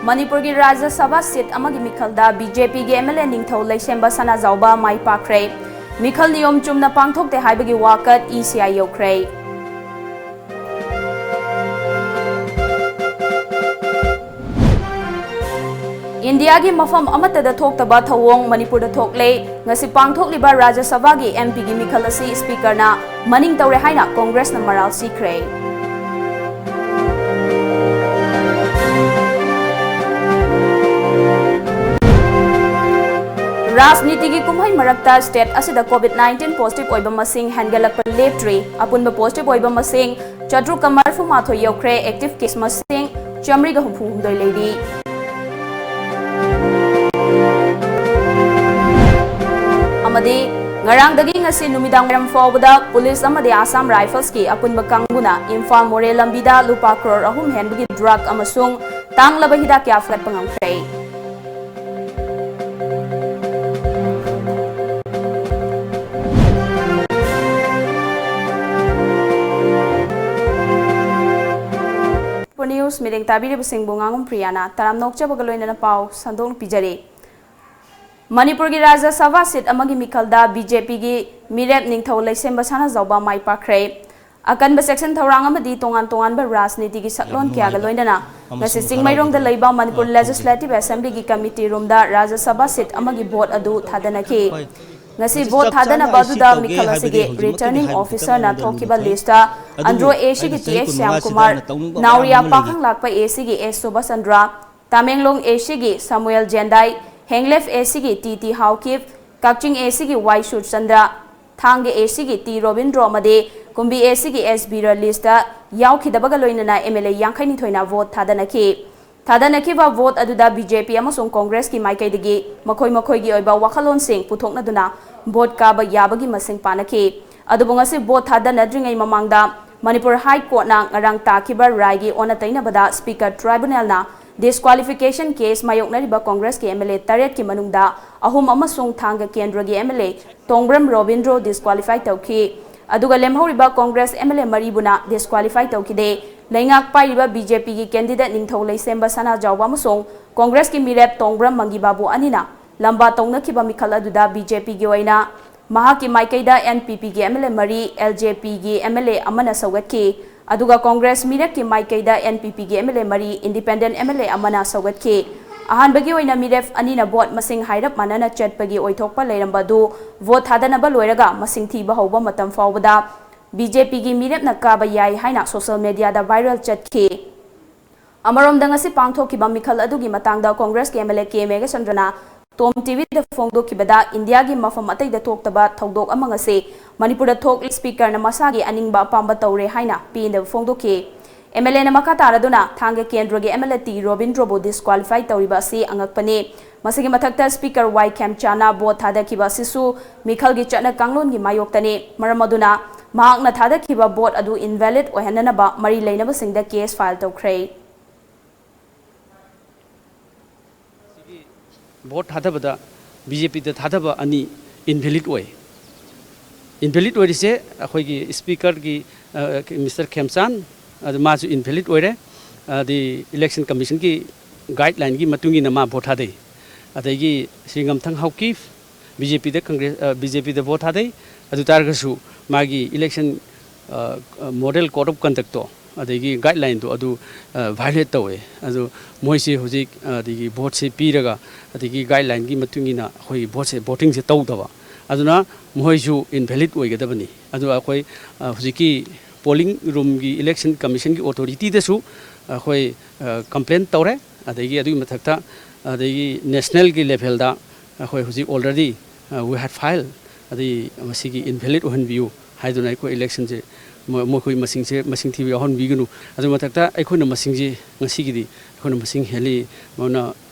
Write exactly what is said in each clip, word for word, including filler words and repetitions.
ꯃꯅꯤꯄꯨꯔꯒꯤ ꯔꯥꯖ꯭ꯌ ꯁꯚꯥ ꯁꯤꯠ ꯑꯃꯒꯤ ꯃꯤꯈꯜꯗ ꯕꯤ ꯖꯦ ꯄꯤꯒꯤ ꯑꯦꯝ ꯑꯦꯜ ꯑꯦ ꯅꯤꯡꯊꯧ ꯂꯩꯁꯦꯝꯕ ꯁꯅꯥꯖꯥꯎꯕ ꯃꯥꯏ ꯄꯥꯛꯈ꯭ꯔꯦ꯫ ꯃꯤꯈꯜ ꯅꯤꯌꯣꯝ ꯆꯨꯝꯅ ꯄꯥꯡꯊꯣꯛꯇꯦ ꯍꯥꯏꯕꯒꯤ ꯋꯥꯀꯠ ꯏ ꯁꯤ ꯑꯥꯏ ꯌꯧꯈ꯭ꯔꯦ꯫ ꯏꯟꯗꯤꯌꯥꯒꯤ ꯃꯐꯝ ꯑꯃꯠꯇꯗ ꯊꯣꯛꯇꯕ ꯊꯧꯑꯣꯡ ꯃꯅꯤꯄꯨꯔꯗ ꯊꯣꯛꯂꯦ꯫ ꯉꯁꯤ ꯄꯥꯡꯊꯣꯛꯂꯤꯕ ꯔꯥꯖ꯭ꯌ ꯁꯚꯥꯒꯤ ꯑꯦꯝ ꯄꯤꯒꯤ ꯃꯤꯈꯜ ꯑꯁꯤ ꯁ꯭ꯄꯤꯀꯔꯅ ꯃꯅꯤꯡ ꯇꯧꯔꯦ ꯍꯥꯏꯅ ꯀꯣꯡꯒ꯭ꯔꯦꯁꯅ ꯃꯔꯥꯜ ꯁꯤꯈ꯭ꯔꯦ꯫ ꯔꯥꯖꯅꯤꯇꯤꯒꯤ ꯀꯨꯝꯍꯩ ꯃꯔꯛꯇ ꯁ꯭ꯇꯦꯠ ꯑꯁꯤꯗ ꯀꯣꯚꯤꯗ ꯅꯥꯏꯟꯇꯤꯟ ꯄꯣꯖꯤꯇꯤꯚ ꯑꯣꯏꯕ ꯃꯁꯤꯡ ꯍꯦꯟꯒꯠꯂꯛꯄ ꯂꯦꯞꯇ꯭ꯔꯤ꯫ ꯑꯄꯨꯟꯕ ꯄꯣꯖꯤꯇꯤꯚ ꯑꯣꯏꯕ ꯃꯁꯤꯡ ꯆꯥꯇ꯭ꯔꯨꯛꯀ ꯃꯔꯤꯐꯨ ꯃꯥꯊꯣꯏ ꯌꯧꯈ꯭ꯔꯦ, ꯑꯦꯛꯇꯤꯚ ꯀꯦꯁ ꯃꯁꯤꯡ ꯆꯥꯃꯔꯤꯒ ꯍꯨꯝꯐꯨ ꯍꯨꯝꯗꯣꯏ ꯂꯩꯔꯤ꯫ ꯑꯃꯗꯤ ꯉꯔꯥꯡꯗꯒꯤ ꯉꯁꯤ ꯅꯨꯃꯤꯗꯥꯡ ꯋꯥꯏꯔꯝ ꯐꯥꯎꯕꯗ ꯄꯨꯂꯤꯁ ꯑꯃꯗꯤ ꯑꯁꯥꯝ ꯔꯥꯏꯐꯜꯁꯀꯤ ꯑꯄꯨꯟꯕ ꯀꯥꯡꯕꯨꯅ ꯏꯝꯐꯥꯜ ꯃꯣꯔꯦ ꯂꯝꯕꯤꯗ ꯂꯨꯄꯥ ꯀ꯭ꯔꯣꯔ ꯑꯍꯨꯝ ꯍꯦꯟꯕꯒꯤ ꯗ꯭ꯔꯒ ꯑꯃꯁꯨꯡ ꯇꯥꯡꯂꯕ ꯍꯤꯗꯥꯛ ꯀꯌꯥ ꯐꯥꯒꯠꯄ ꯉꯝꯈ꯭ꯔꯦ꯫ ꯅ꯭ꯌꯨꯁ ꯃꯤꯠꯌꯦꯡ ꯇꯥꯕꯤꯔꯤꯕꯁꯤꯡꯕꯨ ꯉꯥꯉꯣꯝ ꯄ꯭ꯔꯤꯌꯥꯅ ꯇꯔꯥꯝꯅ ꯑꯣꯛꯆꯕꯒ ꯂꯣꯏꯅꯅ ꯄꯥꯎ ꯁꯟꯗꯣꯛꯅ ꯄꯤꯖꯔꯤ꯫ ꯃꯅꯤꯄꯨꯔꯒꯤ ꯔꯥꯖ꯭ꯌ ꯁꯚꯥ ꯁꯤꯠ ꯑꯃꯒꯤ ꯃꯤꯈꯜꯗ ꯕꯤ ꯖꯦ ꯄꯤꯒꯤ ꯃꯤꯔꯦꯞ ꯅꯤꯡꯊꯧ ꯂꯩꯁꯦꯝꯕ ꯁꯅꯥꯖꯥꯎꯕ ꯃꯥꯏ ꯄꯥꯛꯈ꯭ꯔꯦ꯫ ꯑꯀꯟꯕ ꯆꯦꯛꯁꯤꯟ ꯊꯧꯔꯥꯡ ꯑꯃꯗꯤ ꯇꯣꯉꯥꯟ ꯇꯣꯉꯥꯟꯕ ꯔꯥꯖꯅꯤꯇꯤꯒꯤ ꯁꯛꯂꯣꯟ ꯀꯌꯥꯒ ꯂꯣꯏꯅꯅ ꯉꯁꯤ ꯆꯤꯡꯃꯩꯔꯣꯡꯗ ꯂꯩꯕ ꯃꯅꯤꯄꯨꯔ ꯂꯦꯖꯤꯁꯂꯦꯇꯤꯚ ꯑꯦꯁꯦꯝꯕ꯭ꯂꯤꯒꯤ ꯀꯃꯤꯇꯤ ꯔꯨꯝꯗ ꯔꯥꯖ꯭ꯌ ꯁꯚꯥ ꯁꯤꯠ ꯑꯃꯒꯤ ꯚꯣꯠ ꯑꯗꯨ ꯊꯥꯗꯅꯈꯤ꯫ ꯉꯁꯤ ꯚꯣꯠ ꯊꯥꯗꯅꯕ ꯑꯗꯨꯗ ꯃꯤꯈꯜ ꯑꯁꯤꯒꯤ ꯔꯤꯇꯔꯅꯤꯡ ꯑꯣꯐꯤꯁꯔꯅ ꯊꯣꯛꯈꯤꯕ ꯂꯤꯁꯇ ꯑꯟꯗ꯭ꯔꯣ ꯑꯦ ꯁꯤꯒꯤ ꯇꯤ ꯑꯦꯁ ꯁ꯭ꯌꯥꯝꯀꯨꯃꯥꯔ, ꯅꯥꯎꯔꯤꯌꯥ ꯄꯥꯈꯪꯂꯥꯛꯄ ꯑꯦ ꯁꯤꯒꯤ ꯑꯦꯁ ꯁꯨꯕꯁꯆꯟꯗ꯭ꯔ, ꯇꯃꯦꯡꯂꯣꯡ ꯑꯦ ꯁꯤꯒꯤ ꯁꯃꯨꯑꯦꯜ ꯖꯦꯟꯗꯥꯏ, ꯍꯦꯡꯂꯦꯐ ꯑꯦ ꯁꯤꯒꯤ ꯇꯤ ꯇꯤ ꯍꯥꯎꯀꯤꯞ, ꯀꯛꯆꯤꯡ ꯑꯦ ꯁꯤꯒꯤ ꯋꯥꯏ ꯁꯨꯔꯆꯟꯗ꯭ꯔ, ꯊꯥꯡꯒ ꯑꯦ ꯁꯤꯒꯤ ꯇꯤ ꯔꯣꯕꯤꯟꯗ꯭ꯔꯣ ꯑꯃꯗꯤ ꯀꯨꯝꯕꯤ ꯑꯦ ꯁꯤꯒꯤ ꯑꯦꯁ ꯕꯤꯔ ꯂꯤꯁꯇ ꯌꯥꯎꯈꯤꯗꯕꯒ ꯂꯣꯏꯅꯅ ꯑꯦꯝ ꯑꯦꯜ ꯑꯦ ꯌꯥꯡꯈꯩꯅꯤꯊꯣꯏꯅ ꯚꯣꯠ ꯊꯥꯗꯅꯈꯤ꯫ ꯊꯥꯗꯅꯈꯤꯕ ꯚꯣꯠ ꯑꯗꯨꯗ ꯕꯤ ꯖꯦ ꯄꯤ ꯑꯃꯁꯨꯡ ꯀꯣꯡꯒ꯭ꯔꯦꯁꯀꯤ ꯃꯥꯏꯀꯩꯗꯒꯤ ꯃꯈꯣꯏ ꯃꯈꯣꯏꯒꯤ ꯑꯣꯏꯕ ꯋꯥꯈꯜꯂꯣꯟꯁꯤꯡ ꯄꯨꯊꯣꯛꯅꯗꯨꯅ ꯚꯣꯠ ꯀꯥꯕ ꯌꯥꯕꯒꯤ ꯃꯁꯤꯡ ꯄꯥꯅꯈꯤ꯫ ꯑꯗꯨꯕꯨ ꯉꯁꯤ ꯚꯣꯠ ꯊꯥꯗꯅꯗ꯭ꯔꯤꯉꯩ ꯃꯃꯥꯡꯗ ꯃꯅꯤꯄꯨꯔ ꯍꯥꯏ ꯀꯣꯔꯠꯅ ꯉꯔꯥꯡ ꯇꯥꯈꯤꯕ ꯔꯥꯏꯒꯤ ꯑꯣꯟꯅ ꯇꯩꯅꯕꯗ ꯁ꯭ꯄꯤꯀꯔ ꯇ꯭ꯔꯥꯏꯕꯨꯅꯦꯜꯅ ꯗꯤꯁꯀ꯭ꯋꯥꯂꯤꯐꯤꯀꯦꯁꯟ ꯀꯦꯁ ꯃꯥꯌꯣꯛꯅꯔꯤꯕ ꯀꯣꯡꯒ꯭ꯔꯦꯁꯀꯤ ꯑꯦꯝ ꯑꯦꯜ ꯑꯦ ꯇꯔꯦꯠꯀꯤ ꯃꯅꯨꯡꯗ ꯑꯍꯨꯝ ꯑꯃꯁꯨꯡ ꯊꯥꯡꯒ ꯀꯦꯟꯗ꯭ꯔꯒꯤ M L A Tongbram Robindro disqualify ꯇꯧꯈꯤ꯫ ꯑꯗꯨꯒ ꯂꯦꯝꯍꯧꯔꯤꯕ ꯀꯣꯡꯒ꯭ꯔꯦꯁ ꯑꯦꯝ ꯑꯦꯜ ꯑꯦ ꯃꯔꯤꯕꯨꯅ ꯗꯤꯁꯀ꯭ꯋꯥꯂꯤꯐꯥꯏ ꯇꯧꯈꯤꯗꯦ꯫ ꯂꯩꯉꯥꯛ ꯄꯥꯏꯔꯤꯕ ꯕꯤ ꯖꯦ ꯄꯤꯒꯤ candidate ꯅꯤꯡꯊꯧ ꯂꯩꯁꯦꯝꯕ ꯁꯅꯥꯖꯥꯎꯕ ꯑꯃꯁꯨꯡ ꯀꯣꯡꯒ꯭ꯔꯦꯁꯀꯤ ꯃꯤꯔꯦꯞ ꯇꯣꯡꯕ꯭ꯔꯝ ꯃꯪꯒꯤꯕꯥꯕꯨ ꯑꯅꯤꯅ ꯂꯝꯕꯥ ꯇꯧꯅꯈꯤꯕ ꯃꯤꯈꯜ ꯑꯗꯨꯗ ꯕꯤ ꯖꯦ ꯄꯤꯒꯤ ꯑꯣꯏꯅ ꯃꯍꯥꯛꯀꯤ ꯃꯥꯏꯀꯩꯗ ꯑꯦꯟ ꯄꯤ ꯄꯤꯒꯤ ꯑꯦꯝ ꯑꯦꯜ ꯑꯦ ꯃꯔꯤ, ꯑꯦꯜ ꯖꯦ ꯄꯤꯒꯤ ꯑꯦꯝ ꯑꯦꯜ ꯑꯦ ꯑꯃꯅ ꯁꯧꯒꯠꯈꯤ꯫ ꯑꯗꯨꯒ ꯀꯣꯡꯒ꯭ꯔꯦꯁ ꯃꯤꯔꯦꯞꯀꯤ ꯃꯥꯏꯀꯩꯗ ꯑꯦꯟ ꯄꯤ ꯄꯤꯒꯤ ꯑꯦꯝ ꯑꯦꯜ ꯑꯦ ꯃꯔꯤ, independent ꯑꯦꯝ ꯑꯦꯜ ꯑꯦ ꯑꯃꯅ ꯁꯧꯒꯠꯈꯤ꯫ ꯑꯍꯥꯟꯕꯒꯤ ꯑꯣꯏꯅ ꯃꯤꯔꯦꯞ ꯑꯅꯤꯅ ꯚꯣꯠ ꯃꯁꯤꯡ ꯍꯥꯏꯔꯞ ꯃꯥꯟꯅꯅ ꯆꯠꯄꯒꯤ ꯑꯣꯏꯊꯣꯛꯄ ꯂꯩꯔꯝꯕ ꯑꯗꯨ ꯚꯣꯠ ꯊꯥꯗꯅꯕ ꯂꯣꯏꯔꯒ ꯃꯁꯤꯡ ꯊꯤꯕ ꯍꯧꯕ ꯃꯇꯝ ꯐꯥꯎꯕꯗ ꯕꯤ ꯖꯦ ꯄꯤꯒꯤ ꯃꯤꯔꯦꯞꯅ ꯀꯥꯕ ꯌꯥꯏ ꯍꯥꯏꯅ social media ꯗ viral ꯆꯠꯈꯤ꯫ ꯑꯃꯔꯣꯝꯗ ꯉꯁꯤ ꯄꯥꯡꯊꯣꯛꯈꯤꯕ ꯃꯤꯈꯜ ꯑꯗꯨꯒꯤ ꯃꯇꯥꯡꯗ ꯀꯣꯡꯒ꯭ꯔꯦꯁꯀꯤ ꯑꯦꯝ ꯑꯦꯜ ꯑꯦ ꯀꯦ ꯃꯦꯘꯆꯟꯗ꯭ꯔꯅ ꯇꯣꯝ ꯇꯤ ꯚꯤꯗ ꯐꯣꯡꯗꯣꯛꯈꯤꯕꯗ ꯏꯟꯗꯤꯌꯥꯒꯤ ꯃꯐꯝ ꯑꯇꯩꯗ ꯊꯣꯛꯇꯕ ꯊꯧꯗꯣꯛ ꯑꯃ ꯉꯁꯤ ꯃꯅꯤꯄꯨꯔꯗ ꯊꯣꯛꯂꯤ꯫ ꯁ꯭ꯄꯤꯀꯔꯅ ꯃꯁꯥꯒꯤ ꯑꯅꯤꯡꯕ ꯑꯄꯥꯝꯕ ꯇꯧꯔꯦ ꯍꯥꯏꯅ ꯄꯦꯟꯗꯕ ꯐꯣꯡꯗꯣꯛꯈꯤ꯫ ꯑꯦꯝ ꯑꯦꯜ ꯑꯦꯅ ꯃꯈꯥ ꯇꯥꯔꯗꯨꯅ ꯊꯥꯡꯒ ꯀꯦꯟꯗ꯭ꯔꯒꯤ ꯑꯦꯝ ꯑꯦꯜ ꯑꯦ ꯇꯤ ꯔꯣꯕꯤꯟꯗ꯭ꯔꯣꯕꯨ disqualify ꯇꯧꯔꯤꯕ ꯑꯁꯤ ꯑꯉꯛꯄꯅꯤ꯫ ꯃꯁꯤꯒꯤ ꯃꯊꯛꯇ ꯁ꯭ꯄꯤꯀꯔ ꯋꯥꯏ ꯈꯦꯝꯆꯥꯟꯅ ꯚꯣꯠ ꯊꯥꯗꯈꯤꯕ ꯑꯁꯤꯁꯨ ꯃꯤꯈꯜꯒꯤ ꯆꯠꯅ ꯀꯥꯡꯂꯣꯟꯒꯤ ꯃꯥꯌꯣꯛꯇꯅꯤ꯫ ꯃꯔꯝ ꯑꯗꯨꯅ ꯃꯍꯥꯛꯅ ꯊꯥꯗꯈꯤꯕ ꯚꯣꯠ ꯑꯗꯨ invalid ꯑꯣꯏꯍꯟꯅꯅꯕ ꯃꯔꯤ ꯂꯩꯅꯕꯁꯤꯡꯗ case file ꯇꯧꯈ꯭ꯔꯦ꯫ ꯚꯣꯠ ꯊꯥꯗꯕꯗ ꯕꯤ ꯖꯦ ꯄꯤꯗ ꯊꯥꯗꯕ ꯑꯅꯤ invalid ꯑꯣꯏ꯫ Invalid ꯑꯣꯏꯔꯤꯁꯦ ꯑꯩꯈꯣꯏꯒꯤ ꯁ꯭ꯄꯤꯀꯔꯒꯤ, ꯑ, ꯃꯤꯁꯇꯔ ꯈꯦꯝꯆꯥꯟ, ꯑꯗꯨ ꯃꯥꯁꯨ invalid ꯑꯣꯏꯔꯦ꯫ ꯑꯗꯤ election commission ꯒꯤ guideline ꯒꯤ ꯃꯇꯨꯡ ꯏꯟꯅ ꯃꯥ ꯚꯣꯠ ꯊꯥꯗꯩ꯫ ꯑꯗꯒꯤ ꯁ꯭ꯔꯤ ꯉꯝꯊꯪ ꯍꯥꯎꯀꯤꯞ ꯕꯤ ꯖꯦ ꯄꯤꯗ, ꯀꯪꯒ꯭ꯔꯦꯁ, ꯑ, ꯕꯤ ꯖꯦ ꯄꯤꯗ ꯚꯣꯠ ꯊꯥꯗꯩ꯫ ꯑꯗꯨ ꯇꯥꯔꯒꯁꯨ ꯃꯥꯒꯤ election, ꯑ, model code of conduct ꯇꯣ, ꯑꯗꯒꯤ guideline ꯗꯣ ꯑꯗꯨ, ꯑ, violate ꯇꯧꯋꯦ꯫ ꯑꯗꯨ ꯃꯣꯏꯁꯤ ꯍꯧꯖꯤꯛ, ꯑ, ꯑꯗꯒꯤ ꯚꯣꯠꯁꯦ ꯄꯤꯔꯒ, ꯑꯗꯒꯤ guideline ꯒꯤ ꯃꯇꯨꯡ ꯏꯟꯅ ꯑꯩꯈꯣꯏꯒꯤ ꯚꯣꯠꯁꯦ, voting ꯁꯦ ꯇꯧꯗꯕ, ꯑꯗꯨꯅ ꯃꯣꯏꯁꯨ invalid ꯑꯣꯏꯒꯗꯕꯅꯤ꯫ ꯑꯗꯨꯒ ꯑꯩꯈꯣꯏ, ꯑ, ꯍꯧꯖꯤꯛꯀꯤ polling room ꯒꯤ election commission ꯒꯤ authority ꯗꯁꯨ ꯑꯩꯈꯣꯏ, ꯑ, complain ꯇꯧꯔꯦ꯫ ꯑꯗꯒꯤ ꯑꯗꯨꯒꯤ ꯃꯊꯛꯇ, ꯑꯗꯒꯤ national ꯒꯤ level ꯗ ꯑꯩꯈꯣꯏ ꯍꯧꯖꯤꯛ already, ꯑ, we have file, ꯑꯗꯩ ꯃꯁꯤꯒꯤ invalid ꯑꯣꯏꯍꯟꯕꯤꯌꯨ ꯍꯥꯏꯗꯨꯅ ꯑꯩꯈꯣꯏ election ꯁꯦ ꯃ-, ꯃꯈꯣꯏ ꯃꯁꯤꯡꯁꯦ, ꯃꯁꯤꯡ ꯊꯤꯕ ꯌꯥꯎꯍꯟꯕꯤꯒꯅꯨ꯫ ꯑꯗꯨ ꯃꯊꯛꯇ ꯑꯩꯈꯣꯏꯅ ꯃꯁꯤꯡꯁꯤ ꯉꯁꯤꯒꯤꯗꯤ ꯑꯩꯈꯣꯏꯅ ꯃꯁꯤꯡ ꯍꯦꯜꯂꯤ꯫ ꯃꯗꯨꯅ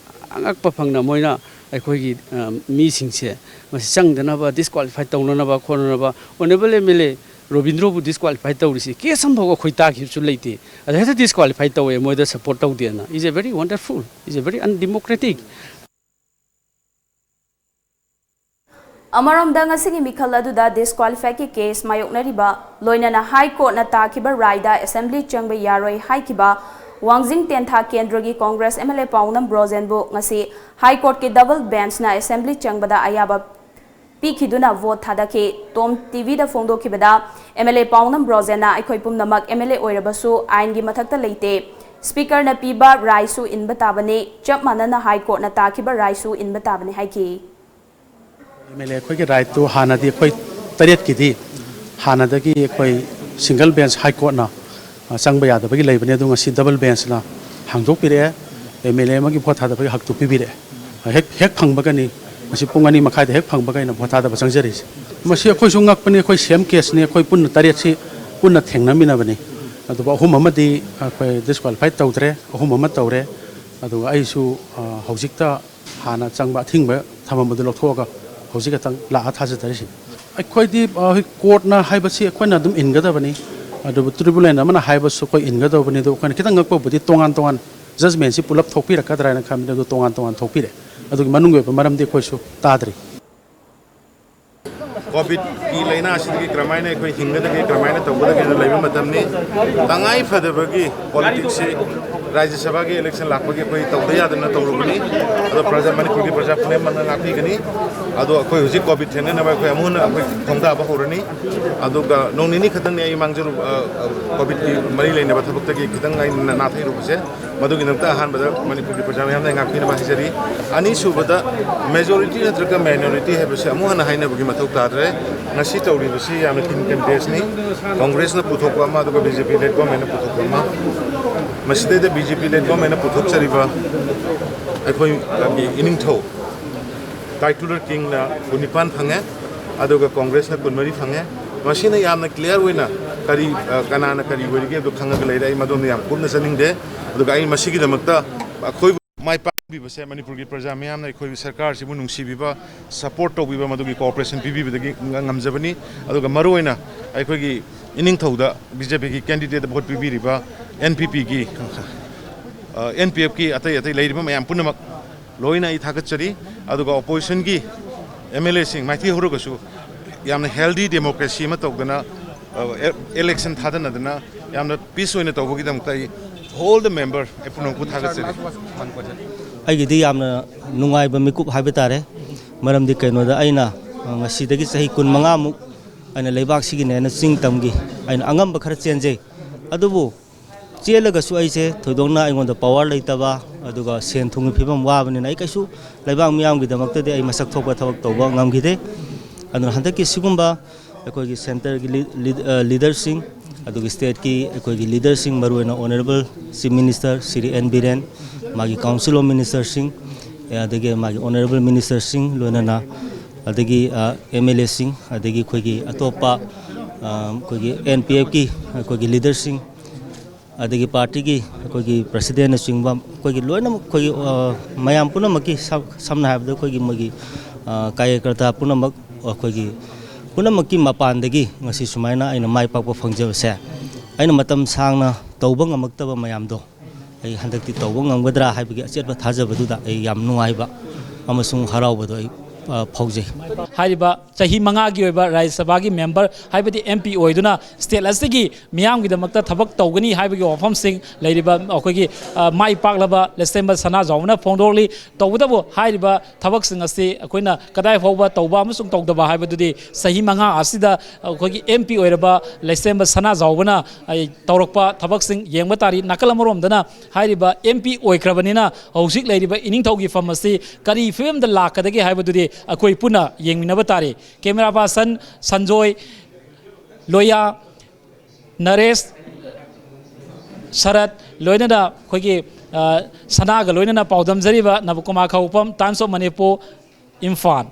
ꯑꯉꯛꯄ ꯐꯪꯅ ꯃꯣꯏꯅ ꯑꯩꯈꯣꯏꯒꯤ, ꯑ, ꯃꯤꯁꯤꯡꯁꯦ ꯃꯁꯤ ꯆꯪꯗꯅꯕ, disqualify ꯇꯧꯅꯅꯕ ꯈꯣꯠꯅꯅꯕ꯫ Honourable M L A ꯔꯣꯕꯤꯟꯗ꯭ꯔꯣꯕꯨ disqualify ꯇꯧꯔꯤꯁꯤ case ꯑꯃꯐꯥꯎ ꯑꯩꯈꯣꯏ ꯇꯥꯈꯤꯕꯁꯨ ꯂꯩꯇꯦ꯫ ꯑꯗꯨ ꯍꯦꯛꯇ disqualify ꯇꯧꯋꯦ, ꯃꯣꯏꯗ support ꯇꯧꯗꯦꯅ꯫ Is a very wonderful, is a very undemocratic. ꯑꯃꯔꯣꯝꯗ, ꯉꯁꯤꯒꯤ ꯃꯤꯈꯜ ꯑꯗꯨꯗ ꯗꯤꯁꯀ꯭ꯋꯥꯂꯤꯐꯥꯏꯒꯤ ꯀꯦꯁ ꯃꯥꯌꯣꯛꯅꯔꯤꯕ, ꯂꯣꯏꯅꯅ ꯍꯥꯏ ꯀꯣꯔꯠꯅ ꯇꯥꯈꯤꯕ ꯔꯥꯏꯗ ꯑꯦꯁꯦꯝꯕ꯭ꯂꯤ ꯆꯪꯕ ꯌꯥꯔꯣꯏ ꯍꯥꯏꯈꯤꯕ ꯋꯥꯡꯖꯤꯡ ꯇꯦꯟꯊꯥ ꯀꯦꯟꯗ꯭ꯔꯒꯤ ꯀꯣꯡꯒ꯭ꯔꯦꯁ ꯑꯦꯝ ꯑꯦꯜ ꯑꯦ ꯄꯥꯎꯅꯝ ꯕ꯭ꯔꯣꯖꯦꯟꯕꯨ ꯉꯁꯤ ꯍꯥꯏ ꯀꯣꯔꯠꯀꯤ ꯗꯕꯜ ꯕꯦꯟꯆꯅ ꯑꯦꯁꯦꯝꯕ꯭ꯂꯤ ꯆꯪꯕꯗ ꯑꯌꯥꯕ ꯄꯤꯈꯤꯗꯨꯅ ꯚꯣꯠ ꯊꯥꯗꯈꯤ꯫ ꯇꯣꯝ ꯇꯤꯚꯤꯗ ꯐꯣꯡꯗꯣꯛꯈꯤꯕꯗ, ꯑꯦꯝ ꯑꯦꯜ ꯑꯦ ꯄꯥꯎꯅꯝ ꯕ꯭ꯔꯣꯖꯦꯟꯅ, "ꯑꯩꯈꯣꯏ ꯄꯨꯝꯅꯃꯛ ꯑꯦꯝ ꯑꯦꯜ ꯑꯦ ꯑꯣꯏꯔꯕꯁꯨ ꯑꯥꯏꯟꯒꯤ ꯃꯊꯛꯇ ꯂꯩꯇꯦ꯫ ꯁ꯭ꯄꯤꯀꯔꯅ ꯄꯤꯕ ꯔꯥꯏꯁꯨ ꯏꯟꯕ ꯇꯥꯕꯅꯤ, ꯆꯞ ꯃꯥꯟꯅꯅ ꯍꯥꯏ ꯀꯣꯔꯠꯅ ꯇꯥꯈꯤꯕ ꯔꯥꯏꯁꯨ ꯏꯟꯕ ꯇꯥꯕꯅꯤ" ꯍꯥꯏꯈꯤ꯫ ꯑꯦꯝ ꯑꯦꯜ ꯑꯦ ꯑꯩꯈꯣꯏꯒꯤ ꯔꯥꯏꯠꯇꯨ ꯍꯥꯟꯅꯗꯤ ꯑꯩꯈꯣꯏ ꯇꯔꯦꯠꯀꯤꯗꯤ ꯍꯥꯟꯅꯗꯒꯤ ꯑꯩꯈꯣꯏ ꯁꯤꯡꯒꯜ ꯕꯦꯟꯆ ꯍꯥꯏ ꯀꯣꯔꯠꯅ, ꯑ, ꯆꯪꯕ ꯌꯥꯗꯕꯒꯤ ꯂꯩꯕꯅꯤ, ꯑꯗꯨ ꯉꯁꯤ ꯗꯕꯜ ꯕꯦꯟꯆꯅ ꯍꯥꯡꯗꯣꯛꯄꯤꯔꯛꯑꯦ꯫ ꯑꯦꯝ ꯑꯦꯜ ꯑꯦ ꯑꯃꯒꯤ ꯚꯣꯠ ꯊꯥꯗꯕꯒꯤ ꯍꯛꯇꯨ ꯄꯤꯕꯤꯔꯛꯑꯦ꯫ ꯍꯦꯛ, ꯍꯦꯛ ꯐꯪꯕꯒꯅꯤ, ꯉꯁꯤ ꯄꯨꯡ ꯑꯅꯤ ꯃꯈꯥꯏꯗ ꯍꯦꯛ ꯐꯪꯕꯒ ꯑꯩꯅ ꯚꯣꯠ ꯊꯥꯗꯕ ꯆꯪꯖꯔꯤꯁꯦ꯫ ꯃꯁꯤ ꯑꯩꯈꯣꯏꯁꯨ ꯉꯛꯄꯅꯤ, ꯑꯩꯈꯣꯏ ꯁꯦꯝ ꯀꯦꯁꯅꯤ, ꯑꯩꯈꯣꯏ ꯄꯨꯟꯅ ꯇꯔꯦꯠꯁꯤ ꯄꯨꯟꯅ ꯊꯦꯡꯅꯃꯤꯟꯅꯕꯅꯤ꯫ ꯑꯗꯨꯕꯨ ꯑꯍꯨꯝ ꯑꯃꯗꯤ ꯑꯩꯈꯣꯏ ꯗꯤꯁꯀ꯭ꯋꯥꯂꯤꯐꯥꯏ ꯇꯧꯗ꯭ꯔꯦ, ꯑꯍꯨꯝ ꯑꯃ ꯇꯧꯔꯦ꯫ ꯑꯗꯨꯒ ꯑꯩꯁꯨ, ꯑ, ꯍꯧꯖꯤꯛꯇ ꯍꯥꯟꯅ ꯆꯪꯕ ꯑꯊꯤꯡꯕ ꯊꯝꯃꯝꯕꯗꯨ ꯂꯧꯊꯣꯛꯑꯒ ꯍꯧꯖꯤꯛ ꯈꯛꯇꯪ ꯂꯥꯛꯑ ꯊꯥꯖꯗꯔꯤꯁꯤꯅꯤ꯫ ꯑꯩꯈꯣꯏꯗꯤ, ꯑ, ꯍꯧꯖꯤꯛ ꯀꯣꯔꯠꯅ ꯍꯥꯏꯕꯁꯤ ꯑꯩꯈꯣꯏꯅ ꯑꯗꯨꯝ ꯏꯟꯒꯗꯕꯅꯤ, ꯑꯗꯨꯕꯨ ꯇ꯭ꯔꯤꯕꯨꯅꯦꯜ ꯑꯃꯅ ꯍꯥꯏꯕꯁꯨ ꯑꯩꯈꯣꯏ ꯏꯟꯒꯗꯧꯕꯅꯤ꯫ ꯑꯗꯨ ꯑꯩꯈꯣꯏꯅ ꯈꯤꯇꯪ ꯉꯛꯄꯕꯨꯗꯤ ꯇꯣꯉꯥꯟ ꯇꯣꯉꯥꯟ ꯖꯖꯃꯦꯟꯁꯤ ꯄꯨꯂꯞ ꯊꯣꯛꯄꯤꯔꯛꯀꯗ꯭ꯔꯥ ꯍꯥꯏꯅ ꯈꯟꯕꯅꯤ, ꯑꯗꯨ ꯇꯣꯉꯥꯟ ꯇꯣꯉꯥꯟ ꯊꯣꯛꯄꯤꯔꯦ꯫ ꯑꯗꯨꯒꯤ ꯃꯅꯨꯡꯒꯤ ꯑꯣꯏꯕ ꯃꯔꯝꯗꯤ ꯑꯩꯈꯣꯏꯁꯨ ꯇꯥꯗ꯭ꯔꯤ꯫ ꯀꯣꯚꯤꯗꯀꯤ ꯂꯥꯏꯅꯥ ꯑꯁꯤꯗꯒꯤ ꯀꯔꯝꯍꯥꯏꯅ ꯑꯩꯈꯣꯏ ꯍꯤꯡꯒꯗꯒꯦ, ꯀꯔꯝꯍꯥꯏꯅ ꯇꯧꯒꯗꯒꯦꯅ ꯂꯩꯕ ꯃꯇꯝꯅꯤ꯫ ꯇꯉꯥꯏ ꯐꯗꯕꯒꯤ ꯄꯣꯂꯤꯇꯤꯛꯁꯁꯤ ꯔꯥꯖ꯭ꯌ ꯁꯚꯥꯒꯤ ꯏꯂꯦꯛꯁꯟ ꯂꯥꯛꯄꯒꯤ ꯑꯩꯈꯣꯏ ꯇꯧꯗ ꯌꯥꯗꯅ ꯇꯧꯔꯨꯕꯅꯤ꯫ ꯑꯗꯣ ꯄ꯭ꯔꯖꯥ, ꯃꯅꯤꯄꯨꯔꯒꯤ ꯄ꯭ꯔꯖꯥ ꯄꯨꯝꯅꯃꯛꯅ ꯉꯥꯛꯄꯤꯒꯅꯤ꯫ ꯑꯗꯣ ꯑꯩꯈꯣꯏ ꯍꯧꯖꯤꯛ ꯀꯣꯚꯤꯗ ꯊꯦꯡꯅꯅꯕ ꯑꯩꯈꯣꯏ ꯑꯃꯨꯛ ꯍꯟꯅ ꯑꯩꯈꯣꯏ ꯈꯣꯡꯗꯥꯕ ꯍꯧꯔꯅꯤ꯫ ꯑꯗꯨꯒ ꯅꯣꯡ ꯅꯤꯅꯤ ꯈꯛꯇꯪꯅꯤ ꯑꯩ ꯃꯥꯡꯖꯔꯨꯕ, ꯑ, ꯑ, ꯀꯣꯚꯤꯗꯀꯤ ꯃꯔꯤ ꯂꯩꯅꯕ ꯊꯕꯛꯇꯒꯤ ꯈꯤꯇꯪ ꯑꯩ ꯅ-, ꯅꯥꯊꯩꯔꯨꯕꯁꯦ꯫ ꯃꯗꯨꯒꯤꯗꯃꯛꯇ ꯑꯍꯥꯟꯕꯗ ꯃꯅꯤꯄꯨꯔꯒꯤ ꯄ꯭ꯔꯖꯥ ꯃꯌꯥꯝꯗ ꯑꯩ ꯉꯥꯛꯄꯤꯅꯕ ꯍꯥꯏꯖꯔꯤ꯫ ꯑꯅꯤꯁꯨꯕꯗ, ꯃꯦꯖꯣꯔꯤꯇꯤ ꯅꯠꯇ꯭ꯔꯒ ꯃꯥꯏꯅꯣꯔꯤꯇꯤ ꯍꯥꯏꯕꯁꯤ ꯑꯃꯨꯛ ꯍꯟꯅ ꯍꯥꯏꯅꯕꯒꯤ ꯃꯊꯧ ꯇꯥꯗ꯭ꯔꯦ꯫ ꯉꯁꯤ ꯇꯧꯔꯤꯕꯁꯤ ꯌꯥꯝꯅ ꯊꯤꯟ ꯀꯟꯇꯦꯁꯅꯤ꯫ ꯀꯣꯡꯒ꯭ꯔꯦꯁꯅ ꯄꯨꯊꯣꯛꯄ ꯑꯃ, ꯑꯗꯨꯒ ꯕꯤ ꯖꯦ ꯄꯤ ꯂꯦꯠ ꯒꯣꯔꯃꯦꯟꯅ ꯄꯨꯊꯣꯛꯄ ꯑꯃ꯫ ꯃꯁꯤꯗꯩꯗ ꯕꯤ ꯖꯦ ꯄꯤ ꯂꯦꯠ ꯒꯣꯔꯃꯦꯟꯅ ꯄꯨꯊꯣꯛꯆꯔꯤꯕ ꯑꯩꯈꯣꯏꯒꯤ ꯏꯅꯤꯡꯊꯧ ꯇꯥꯏꯇꯨꯂꯔ ꯀꯤꯡꯅ ꯀꯨꯟꯅꯤꯄꯥꯟ ꯐꯪꯉꯦ, ꯑꯗꯨꯒ ꯀꯣꯡꯒ꯭ꯔꯦꯁꯅ ꯀꯨꯟꯃꯔꯤ ꯐꯪꯉꯦ꯫ ꯃꯁꯤꯅ ꯌꯥꯝꯅ ꯀ꯭ꯂꯤꯌꯥꯔ ꯑꯣꯏꯅ ꯀꯔꯤ, ꯑ, ꯀꯅꯥꯅ ꯀꯔꯤ ꯑꯣꯏꯔꯤꯒꯦ ꯑꯗꯨ ꯈꯪꯉꯒ ꯂꯩꯔꯦ꯫ ꯑꯩ ꯃꯗꯣꯝꯗ ꯌꯥꯝ ꯀꯨꯞꯅ ꯆꯠꯅꯤꯡꯗꯦ꯫ ꯑꯗꯨꯒ ꯑꯩ ꯃꯁꯤꯒꯤꯗꯃꯛꯇ ꯑꯩꯈꯣꯏꯕꯨ ꯃꯥꯏ ꯄꯥꯛꯄꯤꯕꯁꯦ ꯃꯅꯤꯄꯨꯔꯒꯤ ꯄ꯭ꯔꯖꯥ ꯃꯤꯌꯥꯝꯅ ꯑꯩꯈꯣꯏꯒꯤ ꯁꯔꯀꯥꯔꯁꯤꯕꯨ ꯅꯨꯡꯁꯤꯕꯤꯕ, ꯁꯄꯣꯔꯠ ꯇꯧꯕꯤꯕ, ꯃꯗꯨꯒꯤ ꯀꯣꯑꯣꯄꯔꯦꯁꯟ ꯄꯤꯕꯤꯕꯗꯒꯤ ꯉ-, ꯉꯝꯖꯕꯅꯤ꯫ ꯑꯗꯨꯒ ꯃꯔꯨꯑꯣꯏꯅ ꯑꯩꯈꯣꯏꯒꯤ ꯏꯅꯤꯡꯊꯧꯗ ꯕꯤ ꯖꯦ ꯄꯤꯒꯤ ꯀꯦꯟꯗꯤꯗꯦꯠ ꯚꯣꯠ ꯄꯤꯕꯤꯔꯤꯕ ꯑꯦꯟ ꯄꯤ ꯄꯤꯒꯤ, ꯑ, ꯑꯦꯟ ꯄꯤ ꯑꯦꯐꯀꯤ ꯑꯇꯩ ꯑꯇꯩ ꯂꯩꯔꯤꯕ ꯃꯌꯥꯝ ꯄꯨꯝꯅꯃꯛ ꯂꯣꯏꯅ ꯑꯩ ꯊꯥꯒꯠꯆꯔꯤ꯫ ꯑꯗꯨꯒ ꯑꯣꯄꯣꯖꯤꯁꯟꯒꯤ ꯑꯦꯝ ꯑꯦꯜ ꯑꯦꯁꯤꯡ ꯃꯥꯏꯊꯤ ꯍꯧꯔꯒꯁꯨ ꯌꯥꯝꯅ ꯍꯦꯜꯗꯤ ꯗꯦꯃꯣꯀ꯭ꯔꯦꯁꯤ ꯑꯃ ꯇꯧꯗꯅ, ꯑꯦꯂꯦꯛꯁꯟ ꯊꯥꯗꯅꯗꯅ ꯌꯥꯝꯅ ꯄꯤꯁ ꯑꯣꯏꯅ ꯇꯧꯕꯒꯤꯗꯃꯛꯇ ꯑꯩ ꯍꯣꯜ ꯗ ꯃꯦꯝꯕꯔ ꯑꯩ ꯄꯨꯝꯅꯃꯛꯄꯨ ꯊꯥꯒꯠꯆꯔꯤ꯫ ꯑꯩꯒꯤꯗꯤ ꯌꯥꯝꯅ ꯅꯨꯡꯉꯥꯏꯕ ꯃꯤꯀꯨꯞ ꯍꯥꯏꯕ ꯇꯥꯔꯦ꯫ ꯃꯔꯝꯗꯤ ꯀꯩꯅꯣꯗ, ꯑꯩꯅ ꯉꯁꯤꯗꯒꯤ ꯆꯍꯤ ꯀꯨꯟ ꯃꯉꯥꯃꯨꯛ ꯑꯩꯅ ꯂꯩꯕꯥꯛꯁꯤꯒꯤꯅꯦꯅ ꯆꯤꯡ ꯇꯝꯒꯤ ꯑꯩꯅ ꯑꯉꯝꯕ ꯈꯔ ꯆꯦꯟꯖꯩ꯫ ꯑꯗꯨꯕꯨ ꯆꯦꯜꯂꯒꯁꯨ ꯑꯩꯁꯦ ꯊꯣꯏꯗꯣꯛꯅ ꯑꯩꯉꯣꯟꯗ ꯄꯋꯥꯔ ꯂꯩꯇꯕ, ꯑꯗꯨꯒ ꯁꯦꯟ ꯊꯨꯝꯒꯤ ꯐꯤꯕꯝ ꯋꯥꯕꯅꯤꯅ ꯑꯩ ꯀꯩꯁꯨ ꯂꯩꯕꯥꯛ ꯃꯤꯌꯥꯝꯒꯤꯗꯃꯛꯇꯗꯤ ꯑꯩ ꯃꯁꯛ ꯊꯣꯛꯄ ꯊꯕꯛ ꯇꯧꯕ ꯉꯝꯈꯤꯗꯦ꯫ ꯑꯗꯨꯅ ꯍꯟꯗꯛꯀꯤ ꯁꯤꯒꯨꯝꯕ ꯑꯩꯈꯣꯏꯒꯤ ꯁꯦꯟꯇꯔꯒꯤ ꯂꯤ-, ꯂꯤ-, ꯑ, ꯂꯤꯗꯔꯁꯤꯡ, ꯑꯗꯨꯒꯤ ꯁ꯭ꯇꯦꯠꯀꯤ ꯑꯩꯈꯣꯏꯒꯤ ꯂꯤꯗꯔꯁꯤꯡ, ꯃꯔꯨꯑꯣꯏꯅ honourable chief minister Shri N Biren, ꯃꯥꯒꯤ ꯀꯥꯎꯟꯁꯤꯜ ꯑꯣꯐ ꯃꯤꯅꯤꯁꯇꯔꯁꯤꯡ, ꯑꯗꯒꯤ ꯃꯥꯒꯤ ꯑꯣꯅꯔꯦꯕꯜ ꯃꯤꯅꯤꯁꯇꯔꯁꯤꯡ, ꯂꯣꯏꯅꯅ ꯑꯗꯒꯤ ꯑꯦꯝ ꯑꯦꯜ ꯑꯦꯁꯤꯡ, ꯑꯗꯒꯤ ꯑꯩꯈꯣꯏꯒꯤ ꯑꯇꯣꯞꯄ, ꯑ, ꯑꯩꯈꯣꯏꯒꯤ ꯑꯦꯟ ꯄꯤ ꯑꯦꯐꯀꯤ ꯑꯩꯈꯣꯏꯒꯤ ꯂꯤꯗꯔꯁꯤꯡ, ꯑꯗꯒꯤ ꯄꯥꯔꯇꯤꯒꯤ ꯑꯩꯈꯣꯏꯒꯤ ꯄ꯭ꯔꯁꯤꯗꯦꯟꯅꯆꯤꯡꯕ, ꯑꯩꯈꯣꯏꯒꯤ ꯂꯣꯏꯅꯃꯛ ꯑꯩꯈꯣꯏꯒꯤ, ꯑ, ꯃꯌꯥꯝ ꯄꯨꯝꯅꯃꯛꯀꯤ ꯁꯝ-, ꯁꯝꯅ ꯍꯥꯏꯔꯕꯗ ꯑꯩꯈꯣꯏꯒꯤ ꯃꯣꯏꯒꯤ, ꯑ, ꯀꯥꯔꯌꯀꯔꯇꯥ ꯄꯨꯝꯅꯃꯛ, ꯑꯩꯈꯣꯏꯒꯤ ꯄꯨꯝꯅꯃꯛꯀꯤ ꯃꯄꯥꯟꯗꯒꯤ ꯉꯁꯤ ꯁꯨꯃꯥꯏꯅ ꯑꯩꯅ ꯃꯥꯏ ꯄꯥꯛꯄ ꯐꯪꯖꯕꯁꯦ, ꯑꯩꯅ ꯃꯇꯝ ꯁꯥꯡꯅ ꯇꯧꯕ ꯉꯝꯃꯛꯇꯕ ꯃꯌꯥꯝꯗꯣ ꯑꯩ ꯍꯟꯗꯛꯇꯤ ꯇꯧꯕ ꯉꯝꯒꯗ꯭ꯔꯥ ꯍꯥꯏꯕꯒꯤ ꯑꯆꯦꯠꯄ ꯊꯥꯖꯕꯗꯨꯗ ꯑꯩ ꯌꯥꯝ ꯅꯨꯡꯉꯥꯏꯕ ꯑꯃꯁꯨꯡ ꯍꯔꯥꯎꯕꯗꯣ ꯑꯩ, ꯑ, ꯐꯥꯎꯖꯩ꯫ ꯍꯥꯏꯔꯤꯕ ꯆꯍꯤ ꯃꯉꯥꯒꯤ ꯑꯣꯏꯕ ꯔꯥꯖ꯭ꯌ ꯁꯚꯥꯒꯤ ꯃꯦꯝꯕꯔ, ꯍꯥꯏꯕꯗꯤ ꯑꯦꯝ ꯄꯤ ꯑꯣꯏꯗꯨꯅ ꯁ꯭ꯇꯦꯠ ꯑꯁꯤꯒꯤ ꯃꯤꯌꯥꯝꯒꯤꯗꯃꯛꯇ ꯊꯕꯛ ꯇꯧꯒꯅꯤ ꯍꯥꯏꯕꯒꯤ ꯋꯥꯐꯝꯁꯤꯡ ꯂꯩꯔꯤꯕ ꯑꯩꯈꯣꯏꯒꯤ, ꯑ, ꯃꯥꯏ ꯄꯥꯛꯂꯕ ꯂꯩꯁꯦꯝꯕ ꯁꯅꯥꯖꯥꯎꯕꯅ ꯐꯣꯡꯗꯣꯛꯂꯤ꯫ ꯇꯧꯕꯇꯕꯨ ꯍꯥꯏꯔꯤꯕ ꯊꯕꯛꯁꯤꯡ ꯑꯁꯤ ꯑꯩꯈꯣꯏꯅ ꯀꯗꯥꯏ ꯐꯥꯎꯕ ꯇꯧꯕ ꯑꯃꯁꯨꯡ ꯇꯧꯗꯕ ꯍꯥꯏꯕꯗꯨꯗꯤ ꯆꯍꯤ ꯃꯉꯥ ꯑꯁꯤꯗ ꯑꯩꯈꯣꯏꯒꯤ ꯑꯦꯝ ꯄꯤ ꯑꯣꯏꯔꯕ ꯂꯩꯁꯦꯝꯕ ꯁꯅꯥꯖꯥꯎꯕꯅ, ꯑꯩ, ꯇꯧꯔꯛꯄ ꯊꯕꯛꯁꯤꯡ ꯌꯦꯡꯕ ꯇꯥꯔꯤ꯫ ꯅꯥꯀꯜ ꯑꯃꯔꯣꯝꯗꯅ ꯍꯥꯏꯔꯤꯕ ꯑꯦꯝ ꯄꯤ ꯑꯣꯏꯈ꯭ꯔꯕꯅꯤꯅ ꯍꯧꯖꯤꯛ ꯂꯩꯔꯤꯕ ꯏꯅꯤꯡꯊꯧꯒꯤ ꯐꯝ ꯑꯁꯤ ꯀꯔꯤ ꯐꯤꯕꯝꯗ ꯂꯥꯛꯀꯗꯒꯦ ꯍꯥꯏꯕꯗꯨꯗꯤ ꯑꯩꯈꯣꯏ ꯄꯨꯟꯅ ꯌꯦꯡꯃꯤꯟꯅꯕ ꯇꯥꯔꯤ꯫ ꯀꯦꯃꯦꯔꯥ ꯄꯥꯔꯁꯟ ꯁꯟꯖꯣꯏ, ꯂꯣꯌꯥ, ꯅꯔꯦꯁ, ꯁꯔꯠ, ꯂꯣꯏꯅꯅ ꯑꯩꯈꯣꯏꯒꯤ, ꯑ, ꯁꯅꯥꯒ ꯂꯣꯏꯅꯅ ꯄꯥꯎꯗꯝꯖꯔꯤꯕ ꯅꯕꯀꯨꯃꯥꯔ ꯈꯥꯉꯨꯄꯝ, ꯇꯥꯏꯝꯁ ꯑꯣꯐ ꯃꯅꯤꯄꯨꯔ, ꯏꯝꯐꯥꯜ꯫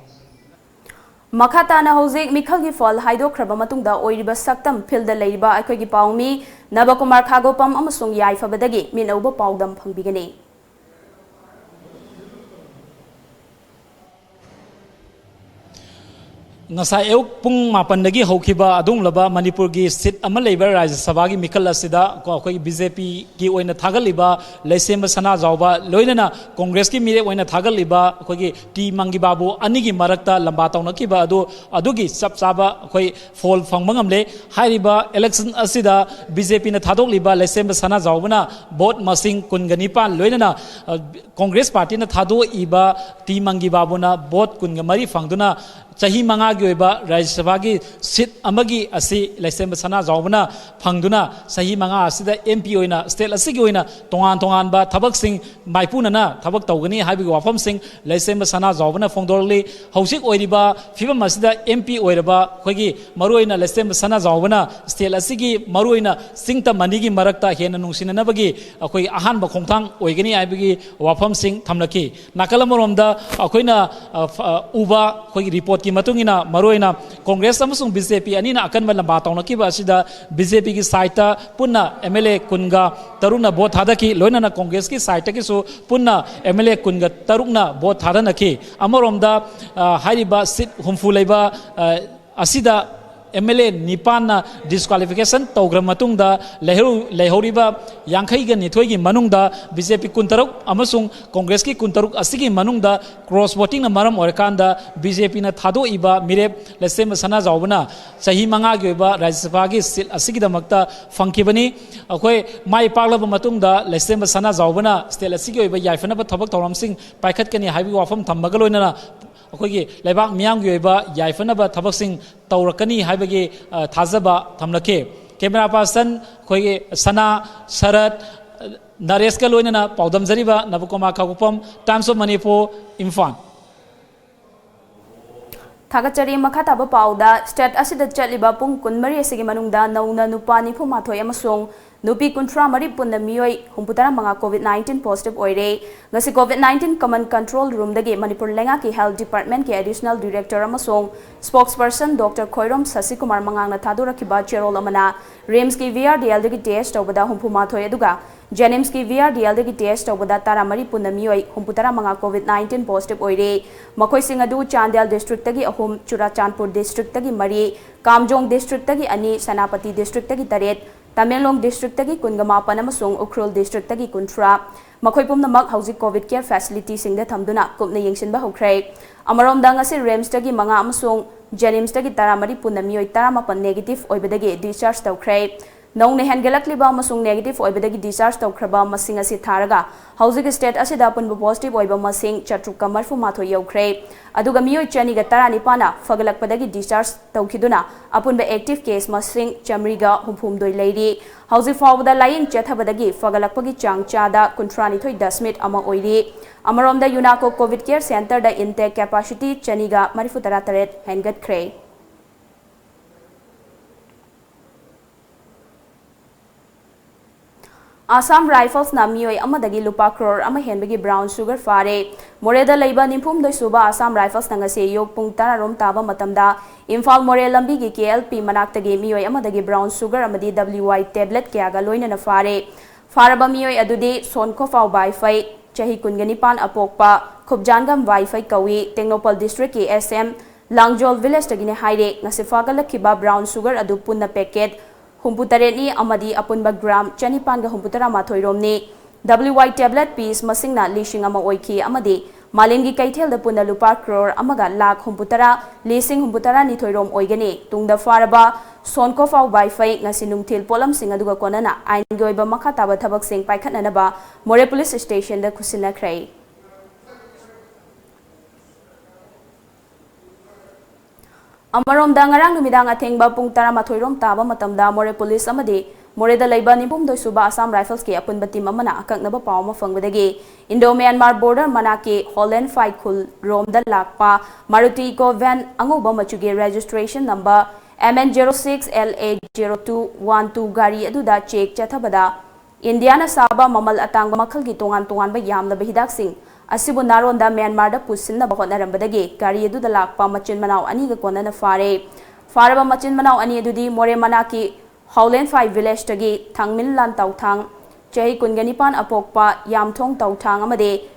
ꯃꯈꯥ ꯇꯥꯅ ꯍꯧꯖꯤꯛ ꯃꯤꯈꯜꯒꯤ ꯐꯜ ꯍꯥꯏꯗꯣꯛꯈ꯭ꯔꯕ ꯃꯇꯨꯡꯗ ꯑꯣꯏꯔꯤꯕ ꯁꯛꯇꯝ ꯐꯤꯜꯗ ꯂꯩꯔꯤꯕ ꯑꯩꯈꯣꯏꯒꯤ ꯄꯥꯎꯃꯤ ꯅꯕꯀꯨꯃꯥꯔ ꯈꯥꯉꯨꯄꯝ ꯑꯃꯁꯨꯡ ꯌꯥꯏꯐꯕꯗꯒꯤ ꯃꯤꯅꯧꯕ ꯄꯥꯎꯗꯝ ꯐꯪꯕꯤꯒꯅꯤ꯫ ꯉꯁꯥꯏ ꯑꯌꯨꯛ ꯄꯨꯡ ꯃꯥꯄꯟꯗꯒꯤ ꯍꯧꯈꯤꯕ ꯑꯗꯨꯒꯨꯝꯂꯕ ꯃꯅꯤꯄꯨꯔꯒꯤ ꯁꯤꯠ ꯑꯃ ꯂꯩꯕ ꯔꯥꯖ꯭ꯌ ꯁꯚꯥꯒꯤ ꯃꯤꯈꯜ ꯑꯁꯤꯗ ꯀꯣ, ꯑꯩꯈꯣꯏꯒꯤ ꯕꯤ ꯖꯦ ꯄꯤꯒꯤ ꯑꯣꯏꯅ ꯊꯥꯒꯠꯂꯤꯕ ꯂꯩꯁꯦꯝꯕ ꯁꯅꯥꯖꯥꯎꯕ, ꯂꯣꯏꯅꯅ ꯀꯣꯡꯒ꯭ꯔꯦꯁꯀꯤ ꯃꯤꯔꯦꯞ ꯑꯣꯏꯅ ꯊꯥꯒꯠꯂꯤꯕ ꯑꯩꯈꯣꯏꯒꯤ ꯇꯤ ꯃꯪꯒꯤ ꯕꯥꯕꯨ ꯑꯅꯤꯒꯤ ꯃꯔꯛꯇ ꯂꯝꯕꯥ ꯇꯧꯅꯈꯤꯕ ꯑꯗꯨ, ꯑꯗꯨꯒꯤ ꯆꯞ ꯆꯥꯕ ꯑꯩꯈꯣꯏ ꯐꯣꯜ ꯐꯪꯕ ꯉꯝꯂꯦ꯫ ꯍꯥꯏꯔꯤꯕ ꯏꯂꯦꯛꯁꯟ ꯑꯁꯤꯗ ꯕꯤ ꯖꯦ ꯄꯤꯅ ꯊꯥꯗꯣꯛꯂꯤꯕ ꯂꯩꯁꯦꯝꯕ ꯁꯅꯥꯖꯥꯎꯕꯅ ꯚꯣꯠ ꯃꯁꯤꯡ ꯀꯨꯟꯒ ꯅꯤꯄꯥꯟ, ꯂꯣꯏꯅꯅ, ꯑ, ꯀꯣꯡꯒ꯭ꯔꯦꯁ ꯄꯥꯔꯇꯤꯅ ꯊꯥꯗꯣꯛꯏꯕ ꯇꯤ ꯃꯪꯒꯤ ꯕꯥꯕꯨꯅ ꯚꯣꯠ ꯀꯨꯟꯒ ꯃꯔꯤ ꯐꯪꯗꯨꯅ, ꯆꯍꯤ ꯃꯉꯥꯒꯤ ꯑꯣꯏꯕ ꯔꯥꯖ꯭ꯌ ꯁꯚꯥꯒꯤ ꯁꯤꯠ ꯑꯃꯒꯤ ꯑꯁꯤ ꯂꯩꯁꯦꯝꯕ ꯁꯅꯥꯖꯥꯎꯕꯅ ꯐꯪꯗꯨꯅ, ꯆꯍꯤ ꯃꯉꯥ ꯑꯁꯤꯗ ꯑꯦꯝ ꯄꯤ ꯑꯣꯏꯅ, ꯁ꯭ꯇꯦꯠ ꯑꯁꯤꯒꯤ ꯑꯣꯏꯅ ꯇꯣꯉꯥꯟ ꯇꯣꯉꯥꯟꯕ ꯊꯕꯛꯁꯤꯡ ꯃꯥꯏꯄꯨꯅꯅ ꯊꯕꯛ ꯇꯧꯒꯅꯤ ꯍꯥꯏꯕꯒꯤ ꯋꯥꯐꯝꯁꯤꯡ ꯂꯩꯁꯦꯝꯕ ꯁꯅꯥꯖꯥꯎꯕꯅ ꯐꯣꯡꯗꯣꯔꯛꯂꯤ꯫ ꯍꯧꯖꯤꯛ ꯑꯣꯏꯔꯤꯕ ꯐꯤꯕꯝ ꯑꯁꯤꯗ ꯑꯦꯝ ꯄꯤ ꯑꯣꯏꯔꯕ ꯑꯩꯈꯣꯏꯒꯤ ꯃꯔꯨꯑꯣꯏꯅ ꯂꯩꯁꯦꯝꯕ ꯁꯅꯥꯖꯥꯎꯕꯅ ꯁ꯭ꯇꯦꯠ ꯑꯁꯤꯒꯤ ꯃꯔꯨꯑꯣꯏꯅ ꯆꯤꯡ ꯇꯝ ꯑꯅꯤꯒꯤ ꯃꯔꯛꯇ ꯍꯦꯟꯅ ꯅꯨꯡꯁꯤꯅꯅꯕꯒꯤ ꯑꯩꯈꯣꯏꯒꯤ ꯑꯍꯥꯟꯕ ꯈꯣꯡꯊꯥꯡ ꯑꯣꯏꯒꯅꯤ ꯍꯥꯏꯕꯒꯤ ꯋꯥꯐꯝꯁꯤꯡ ꯊꯝꯂꯛꯈꯤ꯫ ꯅꯥꯀꯜ ꯑꯃꯔꯣꯝꯗ ꯑꯩꯈꯣꯏꯅ, ꯑ, ꯐ-, ꯑ, ꯎꯕ ꯑꯩꯈꯣꯏꯒꯤ ꯔꯤꯄꯣꯔꯠꯀꯤ ꯃꯇꯨꯡ ꯏꯟꯅ, ꯃꯔꯨꯑꯣꯏꯅ ꯀꯣꯡꯒ꯭ꯔꯦꯁ ꯑꯃꯁꯨꯡ ꯕꯤ ꯖꯦ ꯄꯤ ꯑꯅꯤꯅ ꯑꯀꯟꯕ ꯂꯝꯕꯥ ꯇꯧꯅꯈꯤꯕ ꯑꯁꯤꯗ ꯕꯤ ꯖꯦ ꯄꯤꯒꯤ ꯁꯥꯏꯠꯇ ꯄꯨꯟꯅ ꯑꯦꯝ ꯑꯦꯜ ꯑꯦ ꯀꯨꯟꯒ ꯇꯔꯨꯛꯅ ꯚꯣꯠ ꯊꯥꯗꯈꯤ, ꯂꯣꯏꯅꯅ ꯀꯣꯡꯒ꯭ꯔꯦꯁꯀꯤ ꯁꯥꯏꯠꯇꯒꯤꯁꯨ ꯄꯨꯟꯅ ꯑꯦꯝ ꯑꯦꯜ ꯑꯦ ꯀꯨꯟꯒ ꯇꯔꯨꯛꯅ ꯚꯣꯠ ꯊꯥꯗꯅꯈꯤ꯫ ꯑꯃꯔꯣꯝꯗ, ꯑ, ꯍꯥꯏꯔꯤꯕ ꯁꯤꯠ ꯍꯨꯝꯐꯨ ꯂꯩꯕ, ꯑ, ꯑꯁꯤꯗ ꯑꯦꯝ ꯑꯦꯜ ꯑꯦ ꯅꯤꯄꯥꯟꯅ ꯗꯤꯁꯀ꯭ꯋꯥꯂꯤꯐꯤꯀꯦꯁꯟ ꯇꯧꯈ꯭ꯔ ꯃꯇꯨꯡꯗ ꯂꯩꯍꯧ-, ꯂꯩꯍꯧꯔꯤꯕ ꯌꯥꯡꯈꯩꯒ ꯅꯤꯊꯣꯏꯒꯤ ꯃꯅꯨꯡꯗ ꯕꯤ ꯖꯦ ꯄꯤ ꯀꯨꯟꯇꯔꯨꯛ ꯑꯃꯁꯨꯡ ꯀꯣꯡꯒ꯭ꯔꯦꯁꯀꯤ ꯀꯨꯟꯇꯔꯨꯛ ꯑꯁꯤꯒꯤ ꯃꯅꯨꯡꯗ ꯀ꯭ꯔꯣꯁ ꯚꯣꯇꯤꯡꯅ ꯃꯔꯝ ꯑꯣꯏꯔꯀꯥꯟꯗ ꯕꯤ ꯖꯦ ꯄꯤꯅ ꯊꯥꯗꯣꯛꯏꯕ ꯃꯤꯔꯦꯞ ꯂꯩꯁꯦꯝꯕ ꯁꯅꯥꯖꯥꯎꯕꯅ ꯆꯍꯤ ꯃꯉꯥꯒꯤ ꯑꯣꯏꯕ ꯔꯥꯖ꯭ꯌ ꯁꯚꯥꯒꯤ ꯁꯤꯠ ꯑꯁꯤꯒꯤꯗꯃꯛꯇ ꯐꯪꯈꯤꯕꯅꯤ꯫ ꯑꯩꯈꯣꯏ ꯃꯥꯏ ꯄꯥꯛꯂꯕ ꯃꯇꯨꯡꯗ ꯂꯩꯁꯦꯝꯕ ꯁꯅꯥꯖꯥꯎꯕꯅ ꯁ꯭ꯇꯦꯠ ꯑꯁꯤꯒꯤ ꯑꯣꯏꯕ ꯌꯥꯏꯐꯅꯕ ꯊꯕꯛ ꯊꯧꯔꯝꯁꯤꯡ ꯄꯥꯏꯈꯠꯀꯅꯤ ꯍꯥꯏꯕꯒꯤ ꯋꯥꯐꯝ ꯊꯝꯕꯒ ꯂꯣꯏꯅꯅ ꯑꯩꯈꯣꯏꯒꯤ ꯂꯩꯕꯥꯛ ꯃꯤꯌꯥꯝꯒꯤ ꯑꯣꯏꯕ ꯌꯥꯏꯐꯅꯕ ꯊꯕꯛꯁꯤꯡ ꯇꯧꯔꯛꯀꯅꯤ ꯍꯥꯏꯕꯒꯤ, ꯑ, ꯊꯥꯖꯕ ꯊꯝꯂꯛꯈꯤ꯫ ꯀꯦꯃꯦꯔꯥ ꯄꯥꯔꯁꯟ ꯑꯩꯈꯣꯏꯒꯤ ꯁꯅꯥ, ꯁꯔꯠ, ꯅꯔꯦꯁꯀ ꯂꯣꯏꯅꯅ ꯄꯥꯎꯗꯝꯖꯔꯤꯕ ꯅꯕꯀꯨꯃꯥꯔ ꯈꯥꯉꯕꯣꯛꯐꯝ, Times of Manipur, ꯏꯝꯐꯥꯜ꯫ ꯊꯥꯒꯠꯆꯔꯤ꯫ ꯃꯈꯥ ꯇꯥꯕ ꯄꯥꯎꯗ, ꯁ꯭ꯇꯦꯠ ꯑꯁꯤꯗ ꯆꯠꯂꯤꯕ ꯄꯨꯡ ꯀꯨꯟꯃꯔꯤ ꯑꯁꯤꯒꯤ ꯃꯅꯨꯡꯗ ꯅꯧꯅ ꯅꯨꯄꯥ ꯅꯤꯐꯨꯃꯥꯊꯣꯏ ꯑꯃꯁꯨꯡ ꯅꯨꯄꯤ ꯀꯨꯟꯊ꯭ꯔꯥ ꯃꯔꯤ ꯄꯨꯟꯅ ꯃꯤꯑꯣꯏ ꯍꯨꯝꯐꯨ ꯇꯔꯥ ꯃꯉꯥ COVID nineteen positive ꯑꯣꯏꯔꯦ꯫ ꯉꯁꯤ COVID nineteen common control roomꯗꯒꯤ Manipur ꯂꯩꯉꯥꯛꯀꯤ health departmentꯀꯤ additional director ꯑꯃꯁꯨꯡ spokesperson Doctor ꯈꯣꯏꯔꯣꯝ ꯁꯁꯤꯀꯨꯃꯥꯔ ꯃꯉꯥꯡꯅ ꯊꯥꯗꯣꯔꯛꯈꯤꯕ ꯆꯦꯔꯣꯜ ꯑꯃꯅ RIMSꯀꯤ VRDLꯗꯒꯤ test ꯇꯧꯕꯗ ꯍꯨꯝꯐꯨ ꯃꯥꯊꯣꯏ ꯑꯗꯨꯒ JNIMSꯀꯤ VRDLꯗꯒꯤ test ꯇꯧꯕꯗ ꯇꯔꯥ ꯃꯔꯤ ꯄꯨꯟꯅ ꯃꯤꯑꯣꯏ ꯍꯨꯝꯐꯨ ꯇꯔꯥ ꯃꯉꯥ COVID nineteen positive ꯑꯣꯏꯔꯦ꯫ ꯃꯈꯣꯏꯁꯤꯡ ꯑꯗꯨ ꯆꯥꯟꯗꯦꯜ districtꯇꯒꯤ ꯑꯍꯨꯝ, ꯆꯨꯔꯥꯆꯥꯟꯄꯨꯔ districtꯇꯒꯤ ꯃꯔꯤ, ꯀꯥꯝꯖꯣꯡ districtꯇꯒꯤ ꯑꯅꯤ, ꯁꯦꯅꯥꯄꯇꯤ districtꯇꯒꯤ ꯇꯔꯦꯠ, ꯇꯃꯦꯡꯂꯣꯡ districtꯇꯒꯤ ꯀꯨꯟꯒ ꯃꯥꯄꯟ ꯑꯃꯁꯨꯡ ꯎꯈ꯭ꯔꯨꯜ districtꯇꯒꯤ ꯀꯨꯟꯊ꯭ꯔꯥ, ꯃꯈꯣꯏ ꯄꯨꯝꯅꯃꯛ ꯍꯧꯖꯤꯛ COVID care facilityꯁꯤꯡꯗ ꯊꯝꯗꯨꯅ ꯀꯨꯞꯅ ꯌꯦꯡꯁꯤꯟꯕ ꯍꯧꯈ꯭ꯔꯦ꯫ ꯑꯃꯔꯣꯝꯗ ꯉꯁꯤ RIMSꯇꯒꯤ ꯃꯉꯥ ꯑꯃꯁꯨꯡ JNIMSꯇꯒꯤ ꯇꯔꯥ ꯃꯔꯤ ꯄꯨꯟꯅ ꯃꯤꯑꯣꯏ ꯇꯔꯥ ꯃꯥꯄꯟ negative ꯑꯣꯏꯕꯗꯒꯤ discharge ꯇꯧꯈ꯭ꯔꯦ꯫ ꯅꯧꯅ ꯍꯦꯟꯒꯠꯂꯛꯂꯤꯕ ꯑꯃꯁꯨꯡ negative ꯑꯣꯏꯕꯗꯒꯤ discharge ꯇꯧꯈ꯭ꯔꯕ ꯃꯁꯤꯡ ꯑꯁꯤ ꯊꯥꯔꯒ ꯍꯧꯖꯤꯛ state ꯑꯁꯤꯗ ꯑꯄꯨꯟꯕ positive ꯑꯣꯏꯕ ꯃꯁꯤꯡ ꯆꯥꯇ꯭ꯔꯨꯛꯀ ꯃꯔꯤꯐꯨ ꯃꯥꯊꯣꯏ ꯌꯧꯈ꯭ꯔꯦ꯫ ꯑꯗꯨꯒ ꯃꯤꯑꯣꯏ ꯆꯅꯤꯒ ꯇꯔꯥꯅꯤꯄꯥꯟꯅ ꯐꯒꯠꯂꯛꯄꯗꯒꯤ discharge ꯇꯧꯈꯤꯗꯨꯅ ꯑꯄꯨꯟꯕ active case ꯃꯁꯤꯡ ꯆꯥꯃꯔꯤꯒ ꯍꯨꯝꯐꯨꯍꯨꯝꯗꯣꯏ ꯂꯩꯔꯤ꯫ ꯍꯧꯖꯤꯛ ꯐꯥꯎꯕꯗ ꯂꯥꯌꯦꯡ ꯆꯠꯊꯕꯗꯒꯤ ꯐꯒꯠꯂꯛꯄꯒꯤ ꯆꯥꯡ ꯆꯥꯗ ꯀꯨꯟꯊ꯭ꯔꯥꯅꯤꯊꯣꯏ ꯗꯁꯃꯤꯛ ꯑꯃ ꯑꯣꯏꯔꯤ꯫ ꯑꯃꯔꯣꯝꯗ UNACO COVID care centreꯗ intake capacity ꯆꯅꯤꯒ ꯃꯔꯤꯐꯨꯇꯔꯥ ꯇꯔꯦꯠ ꯍꯦꯟꯒꯠꯈ꯭ꯔꯦ꯫ Assam Riflesꯅ ꯃꯤꯑꯣꯏ ꯑꯃꯗꯒꯤ ꯂꯨꯄꯥ ꯀ꯭ꯔꯣꯔ ꯑꯃ ꯍꯦꯟꯕꯒꯤ brown sugar ꯐꯥꯔꯦ꯫ ꯃꯣꯔꯦꯗ ꯂꯩꯕ ꯅꯤꯐꯨꯍꯨꯝꯗꯣꯏ ꯁꯨꯕ Assam Riflesꯅ ꯉꯁꯤ ꯑꯌꯨꯛ ꯄꯨꯡ ꯇꯔꯥ ꯔꯣꯝ ꯇꯥꯕ ꯃꯇꯝꯗ ꯏꯝꯐꯥꯜ ꯃꯣꯔꯦ ꯂꯝꯕꯤꯒꯤ KLP ꯃꯅꯥꯛꯇꯒꯤ ꯃꯤꯑꯣꯏ ꯑꯃꯗꯒꯤ brown sugar ꯑꯃꯗꯤ WY tablet ꯀꯌꯥꯒ ꯂꯣꯏꯅꯅ ꯐꯥꯔꯦ꯫ ꯐꯥꯔꯕ ꯃꯤꯑꯣꯏ ꯑꯗꯨꯗꯤ ꯁꯣꯟꯈꯣꯐꯥꯎ ꯕꯥꯏꯐꯩ, ꯆꯍꯤ ꯀꯨꯟꯒ ꯅꯤꯄꯥꯟ, ꯑꯄꯣꯛꯄ ꯈꯨꯞꯖꯥꯟꯒꯝ ꯕꯥꯏꯐꯩ ꯀꯧꯏ, ꯇꯦꯡꯅꯧꯄꯜ districtꯀꯤ SM ꯂꯥꯡꯖꯣꯜ villageꯇꯒꯤꯅꯤ ꯍꯥꯏꯔꯦ꯫ ꯉꯁꯤ ꯐꯥꯒꯠꯂꯛꯈꯤꯕ brown sugar ꯑꯗꯨ ꯄꯨꯟꯅ packet ꯍꯨꯝꯐꯨꯇꯔꯦꯠꯅꯤ ꯑꯃꯗꯤ ꯑꯄꯨꯟꯕ gram ꯆꯅꯤꯄꯥꯟꯒ ꯍꯨꯝꯐꯨꯇꯔꯥ ꯃꯥꯊꯣꯏ ꯔꯣꯝꯅꯤ꯫ WY tablet piece ꯃꯁꯤꯡꯅ ꯂꯤꯁꯤꯡ ꯑꯃ ꯑꯣꯏꯈꯤ ꯑꯃꯗꯤ ꯃꯥꯂꯦꯝꯒꯤ ꯀꯩꯊꯦꯜꯗ ꯄꯨꯟꯅ ꯂꯨꯄꯥ ꯀ꯭ꯔꯣꯔ ꯑꯃꯒ ꯂꯥꯈ ꯍꯨꯝꯐꯨꯇꯔꯥ ꯂꯤꯁꯤꯡ ꯍꯨꯝꯐꯨꯇꯔꯥ ꯅꯤꯊꯣꯏ ꯔꯣꯝ ꯑꯣꯏꯒꯅꯤ꯫ ꯇꯨꯡꯗ ꯐꯥꯔꯕ ꯁꯣꯟꯈꯣꯐꯥꯎ ꯕꯥꯏꯐꯩ ꯉꯁꯤ ꯅꯨꯡꯊꯤꯜ ꯄꯣꯠꯂꯝꯁꯤꯡ ꯑꯗꯨꯒ ꯀꯣꯟꯅꯅ ꯑꯥꯏꯟꯒꯤ ꯑꯣꯏꯕ ꯃꯈꯥ ꯇꯥꯕ ꯊꯕꯛꯁꯤꯡ ꯄꯥꯏꯈꯠꯅꯅꯕ ꯃꯣꯔꯦ police stationꯗ ꯈꯨꯠꯁꯤꯟꯅꯈ꯭ꯔꯦ꯫ ꯑꯃꯔꯣꯝꯗ, ꯉꯔꯥꯡ ꯅꯨꯃꯤꯗꯥꯡ ꯑꯊꯦꯡꯕ ꯄꯨꯡ ꯇꯔꯥꯃꯥꯊꯣꯏ ꯔꯣꯝ ꯇꯥꯕ ꯃꯇꯝꯗ ꯃꯣꯔꯦ police ꯑꯃꯗꯤ ꯃꯣꯔꯦꯗ ꯂꯩꯕ ꯅꯤꯐꯨꯍꯨꯝꯗꯣꯏ ꯁꯨꯕ Assam Riflesꯀꯤ ꯑꯄꯨꯟꯕ team ꯑꯃꯅ ꯑꯀꯛꯅꯕ ꯄꯥꯎ ꯑꯃ ꯐꯪꯕꯗꯒꯤ Indo Myanmar border ꯃꯅꯥꯛꯀꯤ ꯍꯣꯂꯦꯟꯐꯥꯏ ꯈꯨꯜ ꯔꯣꯝꯗ ꯂꯥꯛꯄ Maruti Eeco van ꯑꯉꯧꯕ ꯃꯆꯨꯒꯤ registration number M N zero six L A zero two one two ꯒꯥꯔꯤ ꯑꯗꯨꯗ ꯆꯦꯛ ꯆꯠꯊꯕꯗ ꯏꯟꯗꯤꯌꯥꯅ ꯁꯥꯕ ꯃꯃꯜ ꯑꯇꯥꯡꯕ ꯃꯈꯜꯒꯤ ꯇꯣꯉꯥꯟ ꯇꯣꯉꯥꯟꯕ ꯌꯥꯝꯂꯕ ꯍꯤꯗꯥꯛꯁꯤꯡ ꯑꯁꯤꯕꯨ ꯅꯥꯔꯣꯟꯗ ꯃ꯭ꯌꯥꯟꯃꯥꯔꯗ ꯄꯨꯁꯤꯟꯅꯕ ꯍꯣꯠꯅꯔꯝꯕꯗꯒꯤ ꯒꯥꯔꯤ ꯑꯗꯨꯗ ꯂꯥꯛꯄ ꯃꯆꯤꯟ ꯃꯅꯥꯎ ꯑꯅꯤꯒ ꯀꯣꯟꯅꯅ ꯐꯥꯔꯦ꯫ ꯐꯥꯔꯕ ꯃꯆꯤꯟ ꯃꯅꯥꯎ ꯑꯅꯤ ꯑꯗꯨꯗꯤ ꯃꯣꯔꯦ ꯃꯅꯥꯛꯀꯤ ꯍꯥꯎꯂꯦꯟꯐꯥꯏ ꯚꯤꯂꯦꯖꯇꯒꯤ ꯊꯥꯡꯃꯤꯟꯂꯥꯟ ꯇꯧꯊꯥꯡ, ꯆꯍꯤ ꯀꯨꯟꯒ ꯅꯤꯄꯥꯟ ꯑꯄꯣꯛꯄ ꯌꯥꯝꯊꯣꯡ ꯇꯧꯊꯥꯡ ꯑꯃꯗꯤ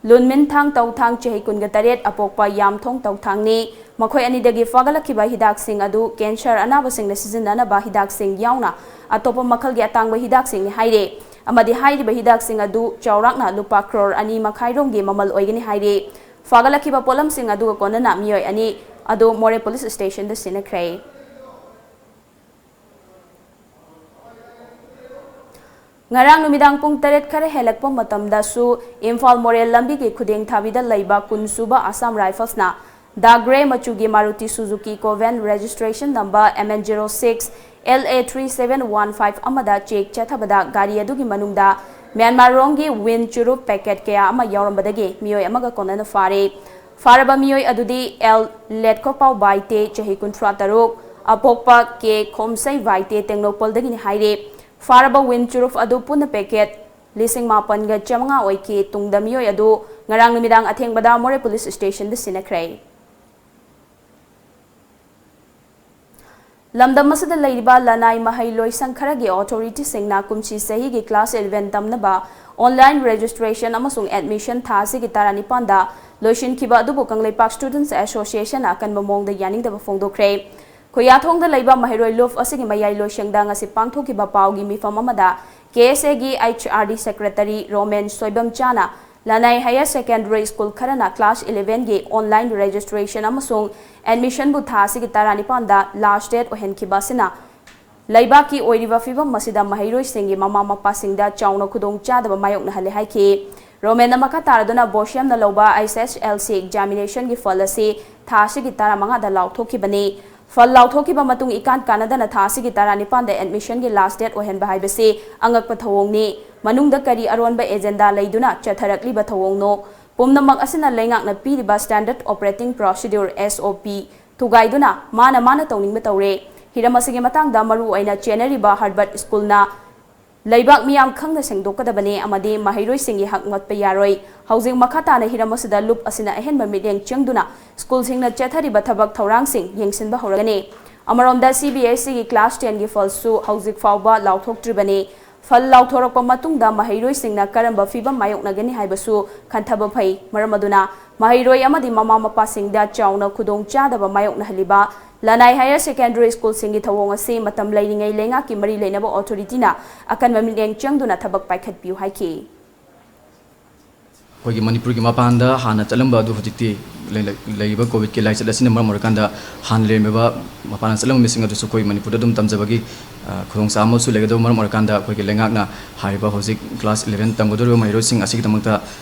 ꯂꯨꯟꯃꯤꯟꯊꯥꯡ ꯇꯧꯊꯥꯡ, ꯆꯍꯤ ꯀꯨꯟꯒ ꯇꯔꯦꯠ ꯑꯄꯣꯛꯄ ꯌꯥꯝꯊꯣꯡ ꯇꯧꯊꯥꯡꯅꯤ꯫ ꯃꯈꯣꯏ ꯑꯅꯤꯗꯒꯤ ꯐꯥꯒꯠꯂꯛꯈꯤꯕ ꯍꯤꯗꯥꯛꯁꯤꯡ ꯑꯗꯨ ꯀꯦꯟꯁꯔ ꯑꯅꯥꯕꯁꯤꯡꯅ ꯁꯤꯖꯤꯟꯅꯅꯕ ꯍꯤꯗꯥꯛꯁꯤꯡ ꯌꯥꯎꯅ ꯑꯇꯣꯞꯄ ꯃꯈꯜꯒꯤ ꯑꯇꯥꯡꯕ ꯍꯤꯗꯥꯛꯁꯤꯡꯅꯤ ꯍꯥꯏꯔꯦ꯫ ꯑꯃꯗꯤ ꯍꯥꯏꯔꯤꯕ ꯍꯤꯗꯥꯛꯁꯤꯡ ꯑꯗꯨ ꯆꯥꯎꯔꯥꯛꯅ ꯂꯨꯄꯥ ꯀ꯭ꯔꯣꯔ ꯑꯅꯤ ꯃꯈꯥꯏ ꯔꯣꯝꯒꯤ ꯃꯃꯜ ꯑꯣꯏꯒꯅꯤ ꯍꯥꯏꯔꯦ꯫ ꯐꯥꯒꯠꯂꯛꯈꯤꯕ ꯄꯣꯠꯂꯝꯁꯤꯡ ꯑꯗꯨꯒ ꯀꯣꯟꯅꯅ ꯃꯤꯑꯣꯏ ꯑꯅꯤ ꯑꯗꯨ ꯃꯣꯔꯦ ꯄꯨꯂꯤꯁ ꯁ꯭ꯇꯦꯁꯟꯗ ꯁꯤꯟꯅꯈ꯭ꯔꯦ꯫ ꯉꯔꯥꯡ ꯅꯨꯃꯤꯗꯥꯡ ꯄꯨꯡ ꯇꯔꯦꯠ ꯈꯔ ꯍꯦꯜꯂꯛꯄ ꯃꯇꯝꯗꯁꯨ ꯏꯝꯐꯥꯜ ꯃꯣꯔꯦ ꯂꯝꯕꯤꯒꯤ ꯈꯨꯗꯦꯡ ꯊꯥꯕꯤꯗ ꯂꯩꯕ ꯀꯨꯟ ꯁꯨꯕ ꯑꯁꯥꯝ ꯔꯥꯏꯐꯜꯁꯅ ꯗꯥ ꯒ꯭ꯔꯦ ꯃꯆꯨꯒꯤ ꯃꯥꯔꯨꯇꯤ ꯁꯨꯖꯨꯀꯤ ꯀꯣꯚꯦꯟ registration number M N zero six L A three seven one five ꯑꯃꯗ ꯆꯦꯛ ꯆꯠꯊꯕꯗ ꯒꯥꯔꯤ ꯑꯗꯨꯒꯤ ꯃꯅꯨꯡꯗ ꯃ꯭ꯌꯥꯟꯃꯥꯔ ꯔꯣꯝꯒꯤ ꯋꯤꯟ ꯆꯨꯔꯨꯞ ꯄꯦꯀꯦꯠ ꯀꯌꯥ ꯑꯃ ꯌꯥꯎꯔꯝꯕꯗꯒꯤ ꯃꯤꯑꯣꯏ ꯑꯃꯒ ꯀꯣꯟꯅꯅ ꯐꯥꯔꯦ꯫ ꯐꯥꯔꯕ ꯃꯤꯑꯣꯏ ꯑꯗꯨꯗꯤ ꯑꯦꯜ ꯂꯦꯠꯈꯣꯄꯥꯎ ꯕꯥꯏꯇꯦ, ꯆꯍꯤ ꯀꯨꯟꯊ꯭ꯔꯥ ꯇꯔꯨꯛ, ꯑꯄꯣꯛꯄ ꯀꯦ ꯈꯣꯝꯁꯩ ꯕꯥꯏꯇꯦ, ꯇꯦꯡꯅꯧꯄꯜꯗꯒꯤꯅꯤ ꯍꯥꯏꯔꯦ꯫ ꯐꯥꯔꯕ ꯋꯤꯟ ꯆꯨꯔꯨꯞ ꯑꯗꯨ ꯄꯨꯟꯅ ꯄꯦꯀꯦꯠ ꯂꯤꯁꯤꯡ ꯃꯥꯄꯟꯒ ꯆꯥꯃꯉꯥ ꯑꯣꯏꯈꯤ꯫ ꯇꯨꯡꯗ ꯃꯤꯑꯣꯏ ꯑꯗꯨ ꯉꯔꯥꯡ ꯅꯨꯃꯤꯗꯥꯡ ꯑꯊꯦꯡꯕꯗ ꯃꯣꯔꯦ ꯄꯨꯂꯤꯁ ꯁ꯭ꯇꯦꯁꯟꯗ ꯁꯤꯟꯅꯈ꯭ꯔꯦ꯫ ꯂꯝꯗꯝ ꯑꯁꯤꯗ ꯂꯩꯔꯤꯕ ꯂꯅꯥꯏ ꯃꯍꯩ ꯂꯣꯏꯁꯪ ꯈꯔꯒꯤ ꯑꯣꯊꯣꯔꯤꯇꯤꯁꯤꯡꯅ ꯀꯨꯝꯁꯤ ꯆꯍꯤꯒꯤ ꯀ꯭ꯂꯥꯁ eleven ꯇꯝꯅꯕ ꯑꯣꯟꯂꯥꯏꯟ ꯔꯦꯖꯤꯁꯇ꯭ꯔꯦꯁꯟ ꯑꯃꯁꯨꯡ ꯑꯦꯗꯃꯤꯁꯟ ꯊꯥ ꯑꯁꯤꯒꯤ ꯇꯔꯥꯅꯤꯄꯥꯟꯗ ꯂꯣꯏꯁꯤꯟꯈꯤꯕ ꯑꯗꯨꯕꯨ ꯀꯪꯂꯩꯄꯥꯛ ꯁ꯭ꯇꯨꯗꯦꯟꯠꯁ ꯑꯦꯁꯣꯁꯤꯌꯦꯁꯟꯅ ꯑꯀꯟꯕ ꯃꯑꯣꯡꯗ ꯌꯥꯅꯤꯡꯗꯕ ꯐꯣꯡꯗꯣꯛꯈ꯭ꯔꯦ꯫ ꯈꯨꯌꯥꯊꯣꯡꯗ ꯂꯩꯕ ꯃꯍꯩꯔꯣꯏ ꯂꯨꯞ ꯑꯁꯤꯒꯤ ꯃꯌꯥꯏ ꯂꯣꯏꯁꯪꯗ ꯉꯁꯤ ꯄꯥꯡꯊꯣꯛꯈꯤꯕ ꯄꯥꯎꯒꯤ ꯃꯤꯐꯝ ꯑꯃꯗ K S A ꯒꯤ H R D secretary Romen ꯁꯣꯏꯕꯝꯆꯥꯅ ꯂꯅꯥꯏ ꯍꯥꯌꯔ ꯁꯦꯀꯦꯟꯗꯔꯤ ꯁ꯭ꯀꯨꯜ ꯈꯔꯅ ꯀ꯭ꯂꯥꯁ eleven ꯒꯤ ꯑꯣꯟꯂꯥꯏꯟ ꯔꯦꯖꯤꯁꯇ꯭ꯔꯦꯁꯟ ꯑꯃꯁꯨꯡ ꯑꯦꯗꯃꯤꯁꯟꯕꯨ ꯊꯥ ꯑꯁꯤꯒꯤ ꯇꯔꯥꯅꯤꯄꯥꯟꯗ ꯂꯥꯁ ꯗꯦꯠ ꯑꯣꯏꯍꯟꯈꯤꯕ ꯑꯁꯤꯅ ꯂꯩꯕꯥꯛꯀꯤ ꯑꯣꯏꯔꯤꯕ ꯐꯤꯕꯝ ꯑꯁꯤꯗ ꯃꯍꯩꯔꯣꯏꯁꯤꯡꯒꯤ ꯃꯃꯥ ꯃꯄꯥꯁꯤꯡꯗ ꯆꯥꯎꯅ ꯈꯨꯗꯣꯡꯆꯥꯗꯕ ꯃꯥꯌꯣꯛꯅꯍꯜꯂꯦ ꯍꯥꯏꯈꯤ꯫ ꯔꯣꯃꯦꯟꯅ ꯃꯈꯥ ꯇꯥꯔꯗꯨꯅ ꯕꯣꯁꯤꯌꯝꯅ ꯂꯧꯕ H S L C examination ꯒꯤ ꯐꯜ ꯑꯁꯤ ꯊꯥ ꯑꯁꯤꯒꯤ ꯇꯔꯥꯃꯉꯥꯗ ꯂꯥꯎꯊꯣꯛꯈꯤꯕꯅꯤ꯫ ꯐꯜ ꯂꯥꯎꯊꯣꯛꯈꯤꯕ ꯃꯇꯨꯡ ꯏꯀꯥꯟ ꯀꯥꯟꯅꯗꯅ ꯊꯥ ꯑꯁꯤꯒꯤ ꯇꯔꯥꯅꯤꯄꯥꯟꯗ ꯑꯦꯗꯃꯤꯁꯟꯒꯤ ꯂꯥꯁ ꯗꯦꯠ ꯑꯣꯏꯍꯟꯕ ꯍꯥꯏꯕꯁꯤ ꯑꯉꯛꯄ ꯊꯧꯑꯣꯡꯅꯤ꯫ ꯃꯅꯨꯡꯗ ꯀꯔꯤ ꯑꯔꯣꯟꯕ ꯑꯦꯖꯦꯟꯗꯥ ꯂꯩꯗꯨꯅ ꯆꯠꯊꯔꯛꯂꯤꯕ ꯊꯧꯑꯣꯡꯅꯣ? ꯄꯨꯝꯅꯃꯛ ꯑꯁꯤꯅ ꯂꯩꯉꯥꯛꯅ ꯄꯤꯔꯤꯕ Standard Operating Procedure, S O P, ꯊꯨꯒꯥꯏꯗꯨꯅ ꯃꯥꯅ ꯃꯥꯅ ꯇꯧꯅꯤꯡꯕ ꯇꯧꯔꯦ꯫ ꯍꯤꯔꯝ ꯑꯁꯤꯒꯤ ꯃꯇꯥꯡꯗ ꯃꯔꯨ ꯑꯣꯏꯅ ꯆꯦꯟꯅꯔꯤꯕ ꯍꯔꯕꯔꯠ ꯁ꯭ꯀꯨꯜꯅ ꯂꯩꯕꯥꯛ ꯃꯤꯌꯥꯝ ꯈꯪꯅ ꯁꯦꯡꯗꯣꯛꯀꯗꯕꯅꯤ ꯑꯃꯗꯤ ꯃꯍꯩꯔꯣꯏꯁꯤꯡꯒꯤ ꯍꯛ ꯃꯠꯄ ꯌꯥꯔꯣꯏ꯫ ꯍꯧꯖꯤꯛ ꯃꯈꯥ ꯇꯥꯅ ꯍꯤꯔꯝ ꯑꯁꯤꯗ ꯂꯨꯞ ꯑꯁꯤꯅ ꯑꯍꯦꯟꯕ ꯃꯤꯠꯌꯦꯡ ꯆꯪꯗꯨꯅ ꯁ꯭ꯀꯨꯜꯁꯤꯡꯅ ꯆꯠꯊꯔꯤꯕ ꯊꯕꯛ ꯊꯧꯔꯥꯡꯁꯤꯡ ꯌꯦꯡꯁꯤꯟꯕ ꯍꯧꯔꯒꯅꯤ꯫ ꯑꯃꯔꯣꯝꯗ ꯁꯤ ꯕꯤ ꯑꯦꯁ ꯁꯤꯒꯤ ꯀ꯭ꯂꯥꯁ ꯇꯦꯟꯒꯤ ꯐꯜꯁꯨ ꯍꯧꯖꯤꯛ ꯐꯥꯎꯕ ꯂꯥꯎꯊꯣꯛꯇ꯭ꯔꯤꯕꯅꯤ꯫ ꯐꯜ ꯂꯥꯎꯊꯣꯔꯛꯄ ꯃꯇꯨꯡꯗ ꯃꯍꯩꯔꯣꯏꯁꯤꯡꯅ ꯀꯔꯝꯕ ꯐꯤꯚꯝ ꯃꯥꯌꯣꯛꯅꯒꯅꯤ ꯍꯥꯏꯕꯁꯨ ꯈꯟꯊꯕ ꯐꯩ꯫ ꯃꯔꯝ ꯑꯗꯨꯅ ꯃꯍꯩꯔꯣꯏ ꯑꯃꯗꯤ ꯃꯃꯥ ꯃꯄꯥꯁꯤꯡꯗ ꯆꯥꯎꯅ ꯈꯨꯗꯣꯡꯆꯥꯗꯕ ꯃꯥꯌꯣꯛꯅꯍꯜꯂꯤꯕ ꯂꯅꯥꯏ ꯍꯥꯌꯔ ꯁꯦꯀꯦꯟꯗꯔꯤ ꯁ꯭ꯀꯨꯜꯁꯤꯡꯒꯤ ꯊꯧꯑꯣꯡ ꯑꯁꯤ ꯃꯇꯝ ꯂꯩꯔꯤꯉꯩ ꯂꯩꯉꯥꯛꯀꯤ ꯃꯔꯤ ꯂꯩꯅꯕ ꯑꯣꯊꯣꯔꯤꯇꯤꯅ ꯑꯀꯟꯕ ꯃꯤꯠꯌꯦꯡ ꯆꯪꯗꯨꯅ ꯊꯕꯛ ꯄꯥꯏꯈꯠꯄꯤꯌꯨ ꯍꯥꯏꯈꯤ꯫ ꯑꯩꯈꯣꯏꯒꯤ ꯃꯅꯤꯄꯨꯔꯒꯤ ꯃꯄꯥꯟꯗ ꯍꯥꯟꯅ ꯆꯠꯂꯝꯕ ꯑꯗꯨ ꯍꯧꯖꯤꯛꯇꯤ ꯂꯩ-, ꯂꯩ-, ꯂꯩꯔꯤꯕ ꯀꯣꯚꯤꯗꯀꯤ ꯂꯥꯏꯆꯠ ꯑꯁꯤꯅ ꯃꯔꯝ ꯑꯣꯏꯔꯀꯥꯟꯗ ꯍꯥꯟꯅ ꯂꯩꯔꯝꯃꯤꯕ ꯃꯄꯥꯟꯗ ꯆꯠꯂꯝꯕ ꯃꯤꯁꯤꯡ ꯑꯗꯨꯁꯨ ꯑꯩꯈꯣꯏ ꯃꯅꯤꯄꯨꯔꯗ ꯑꯗꯨꯝ ꯇꯝꯖꯕꯒꯤ, ꯑ, ꯈꯨꯗꯣꯡꯆꯥꯕ ꯑꯃꯁꯨ ꯂꯩꯒꯗꯕ ꯃꯔꯝ ꯑꯣꯏꯔꯀꯥꯟꯗ ꯑꯩꯈꯣꯏꯒꯤ ꯂꯩꯉꯥꯛꯅ ꯍꯥꯏꯔꯤꯕ ꯍꯧꯖꯤꯛ ꯀ꯭ꯂꯥꯁ ꯏꯂꯦꯚꯦꯟ ꯇꯝꯒꯗꯧꯔꯤꯕ ꯃꯍꯩꯔꯣꯏꯁꯤꯡ ꯑꯁꯤꯒꯤꯗꯃꯛꯇ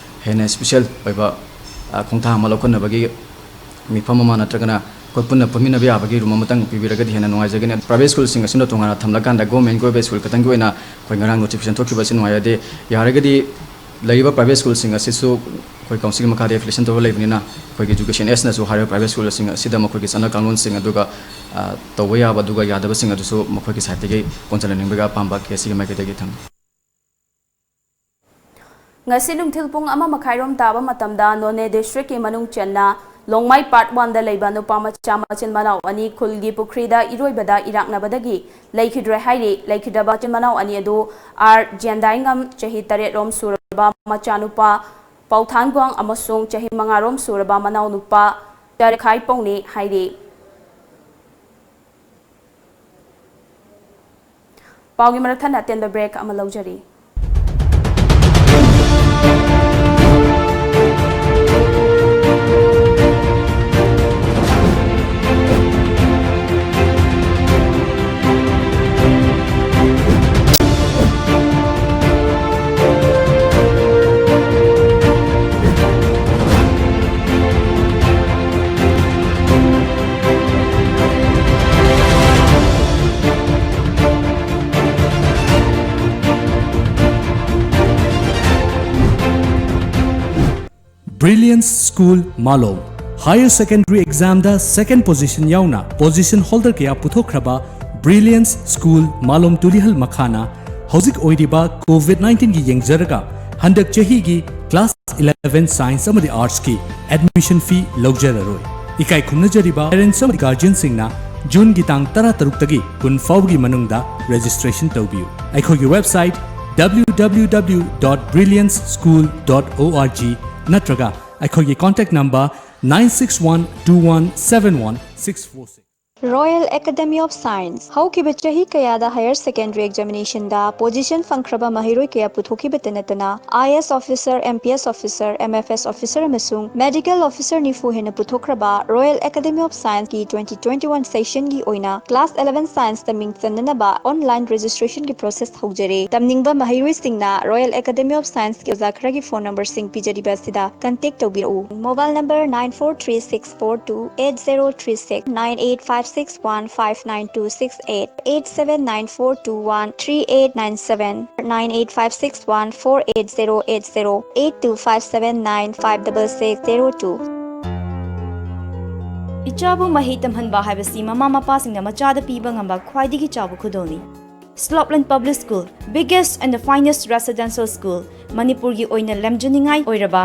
ꯍꯦꯟꯅ ꯏꯁꯄꯤꯁꯦꯜ ꯑꯣꯏꯕ, ꯑ, ꯈꯣꯡꯊꯥꯡ ꯑꯃ ꯂꯧꯈꯠꯅꯕꯒꯤ ꯃꯤꯐꯝ ꯑꯃ ꯅꯠꯇ꯭ꯔꯒꯅ ꯑꯩꯈꯣꯏ ꯄꯨꯟꯅ ꯄꯨꯟꯃꯤꯟꯅꯕ ꯌꯥꯕꯒꯤ ꯔꯨꯝ ꯑꯃꯇꯪ ꯄꯤꯕꯤꯔꯒꯗꯤ ꯍꯦꯟꯅ ꯅꯨꯡꯉꯥꯏꯖꯒꯅꯤ꯫ ꯄ꯭ꯔꯥꯏꯚꯦꯠ ꯁ꯭ꯀꯨꯜꯁꯤꯡ ꯑꯁꯤꯅ ꯇꯣꯉꯥꯟꯅ ꯊꯝꯂꯀꯥꯟꯗ ꯒꯣꯔꯃꯦꯟꯒꯤ ꯑꯣꯏꯕ ꯁ꯭ꯀꯨꯜ ꯈꯛꯇꯪꯒꯤ ꯑꯣꯏꯅ ꯑꯩꯈꯣꯏ ꯉꯔꯥꯡ ꯅꯣꯇꯤꯐꯤꯀꯦꯁꯟ ꯊꯣꯛꯈꯤꯕ ꯑꯁꯤ ꯅꯨꯡꯉꯥꯏꯖꯗꯦ꯫ ꯌꯥꯔꯒꯗꯤ ꯂꯩꯔꯤꯕ ꯄ꯭ꯔꯥꯏꯚꯦꯠ ꯁ꯭ꯀꯨꯜꯁꯤꯡ ꯑꯁꯤꯁꯨ ꯑꯩꯈꯣꯏ ꯀꯥꯎꯟꯁꯤꯜꯒꯤ ꯃꯈꯥꯗ ꯑꯦꯐꯤꯂꯤꯌꯦꯁꯟ ꯇꯧꯔꯒ ꯂꯩꯕꯅꯤꯅ ꯑꯩꯈꯣꯏꯒꯤ ꯏꯖꯨꯀꯦꯁꯟ ꯑꯦꯖꯅꯁꯨ ꯍꯥꯏꯔꯤꯕ ꯄ꯭ꯔꯥꯏꯚꯦꯠ ꯁ꯭ꯀꯨꯜꯁꯤꯡ ꯑꯁꯤꯗ ꯃꯈꯣꯏꯒꯤ ꯆꯠꯅ ꯀꯥꯡꯂꯣꯟꯁꯤꯡ ꯑꯗꯨꯒ, ꯑ, ꯇꯧꯕ ꯌꯥꯕ ꯑꯗꯨꯒ ꯌꯥꯗꯕꯁꯤꯡ ꯑꯗꯨꯁꯨ ꯃꯈꯣꯏꯒꯤ ꯁꯥꯏꯠꯇꯒꯤ ꯀꯣꯟꯁꯤꯜꯍꯟꯅꯤꯡꯕꯒꯤ ꯑꯄꯥꯝꯕ ꯀꯦ ꯁꯤꯒꯤ ꯃꯥꯏꯀꯩꯗꯒꯤ ꯊꯝꯃꯤ꯫ ꯉꯁꯤ ꯅꯨꯡꯊꯤꯜ ꯄꯨꯡ ꯑꯃ ꯃꯈꯥꯏꯔꯣꯝ ꯇꯥꯕ ꯃꯇꯝꯗ ꯅꯣꯅꯦ ꯗꯤꯁꯇ꯭ꯔꯤꯛꯀꯤ ꯃꯅꯨꯡ ꯆꯟꯅ ꯂꯣꯡꯃꯥꯏ ꯄꯥꯔꯠ ꯋꯥꯟꯗ ꯂꯩꯕ ꯅꯨꯄꯥ ꯃꯆꯥ ꯃꯆꯤꯟ ꯃꯅꯥꯎ ꯑꯅꯤ ꯈꯨꯜꯒꯤ ꯄꯨꯈ꯭ꯔꯤꯗ ꯏꯔꯣꯏꯕꯗ ꯏꯔꯥꯛꯅꯕꯗꯒꯤ ꯂꯩꯈꯤꯗ꯭ꯔꯦ ꯍꯥꯏꯔꯤ꯫ ꯂꯩꯈꯤꯗ꯭ꯔꯕ ꯃꯆꯤꯟ ꯃꯅꯥꯎ ꯑꯅꯤ ꯑꯗꯨ ꯑꯥꯔ ꯖꯦꯟꯗꯥꯏꯉꯝ, ꯆꯍꯤ ꯇꯔꯦꯠ ꯔꯣꯝ ꯁꯨꯔꯕ ꯃꯆꯥꯅꯨꯄꯥ, ꯄꯥꯎꯊꯥꯟꯒ꯭ꯋꯥꯡ ꯑꯃꯁꯨꯡ ꯆꯍꯤ ꯃꯉꯥ ꯔꯣꯝ ꯁꯨꯔꯕ ꯃꯅꯥꯎꯅꯨꯄꯥ ꯆꯔꯈꯥꯏꯄꯧꯅꯤ ꯍꯥꯏꯔꯤ꯫ ꯄꯥꯎꯒꯤ ꯃꯔꯛ ꯊꯠꯅ ꯑꯇꯦꯟꯕ ꯕ꯭ꯔꯦꯛ ꯑꯃ ꯂꯧꯖꯔꯤ꯫ Brilliance School Malong, Higher Secondary Examꯗ second position ꯌꯥꯎꯅ position holder ꯀꯌꯥ ꯄꯨꯊꯣꯛꯈ꯭ꯔꯕ Brilliance School ꯃꯥꯂꯣꯝ ꯇꯨꯂꯤꯍꯜ ꯃꯈꯥꯅ ꯍꯧꯖꯤꯛ ꯑꯣꯏꯔꯤꯕ COVID nineteenꯒꯤ ꯌꯦꯡꯖꯔꯒ ꯍꯟꯗꯛ ꯆꯍꯤꯒꯤ class eleven Science ꯑꯃꯗꯤ Artsꯀꯤ admission fee ꯂꯧꯖꯔꯔꯣꯏ꯫ ꯏꯀꯥꯏ ꯈꯨꯝꯅꯖꯔꯤꯕ parents ꯑꯃꯗꯤ guardianꯁꯤꯡꯅ Juneꯒꯤ ꯇꯥꯡ ꯇꯔꯥꯇꯔꯨꯛꯇꯒꯤ ꯀꯨꯟ ꯐꯥꯎꯕꯒꯤ ꯃꯅꯨꯡꯗ registration ꯇꯧꯕꯤꯌꯨ꯫ ꯑꯩꯈꯣꯏꯒꯤ website W W W dot brilliance school dot org ꯅꯠꯇ꯭ꯔꯒ ꯑꯩꯈꯣꯏꯒꯤ contact number nine six one two one seven one six four six꯫ Royal Academy of Science ꯍꯧꯈꯤꯕ ꯆꯍꯤ ꯀꯌꯥꯗ higher secondary examinationꯗ position ꯐꯪꯈ꯭ꯔꯕ ꯃꯍꯩꯔꯣꯏ ꯀꯌꯥ ꯄꯨꯊꯣꯛꯈꯤꯕꯇ ꯅꯠꯇꯅ I A S officer, M P S officer, M F S officer ꯑꯃꯁꯨꯡ medical officer ꯅꯤꯐꯨ ꯍꯦꯟꯅ ꯄꯨꯊꯣꯛꯈ꯭ꯔꯕ Royal Academy of Scienceꯀꯤ twenty twenty-one sessionꯒꯤ ꯑꯣꯏꯅ class eleven Scienceꯇ ꯃꯤꯡ ꯆꯟꯅꯅꯕ online registrationꯒꯤ process ꯍꯧꯖꯔꯦ꯫ ꯇꯝꯅꯤꯡꯕ ꯃꯍꯩꯔꯣꯏꯁꯤꯡꯅ Royal Academy of Scienceꯀꯤ ꯑꯣꯖꯥ ꯈꯔꯒꯤ phone numberꯁꯤꯡ ꯄꯤꯖꯔꯤꯕ ꯑꯁꯤꯗ contact ꯇꯧꯕꯤꯔꯛꯎ꯫ Mobile number nine four three six four two eight zero three six, nine eight five six one five nine two six eight, eight seven nine four two one three eight nine seven, nine eight five six one four eight zero eight zero, eight two five seven nine five double six zero two꯫ ꯏꯆꯥꯕꯨ ꯃꯍꯩ ꯇꯝꯍꯟꯕ ꯍꯥꯏꯕꯁꯤ ꯃꯃꯥ ꯃꯄꯥꯁꯤꯡꯅ ꯃꯆꯥꯗ ꯄꯤꯕ ꯉꯝꯕ ꯈ꯭ꯋꯥꯏꯗꯒꯤ ꯆꯥꯎꯕ ꯈꯨꯗꯣꯜꯅꯤ꯫ Slopeland Public School, biggest and the finest residential school, ꯃꯅꯤꯄꯨꯔꯒꯤ ꯑꯣꯏꯅ ꯂꯝꯖꯤꯡꯅꯤꯡꯉꯥꯏ ꯑꯣꯏꯔꯕ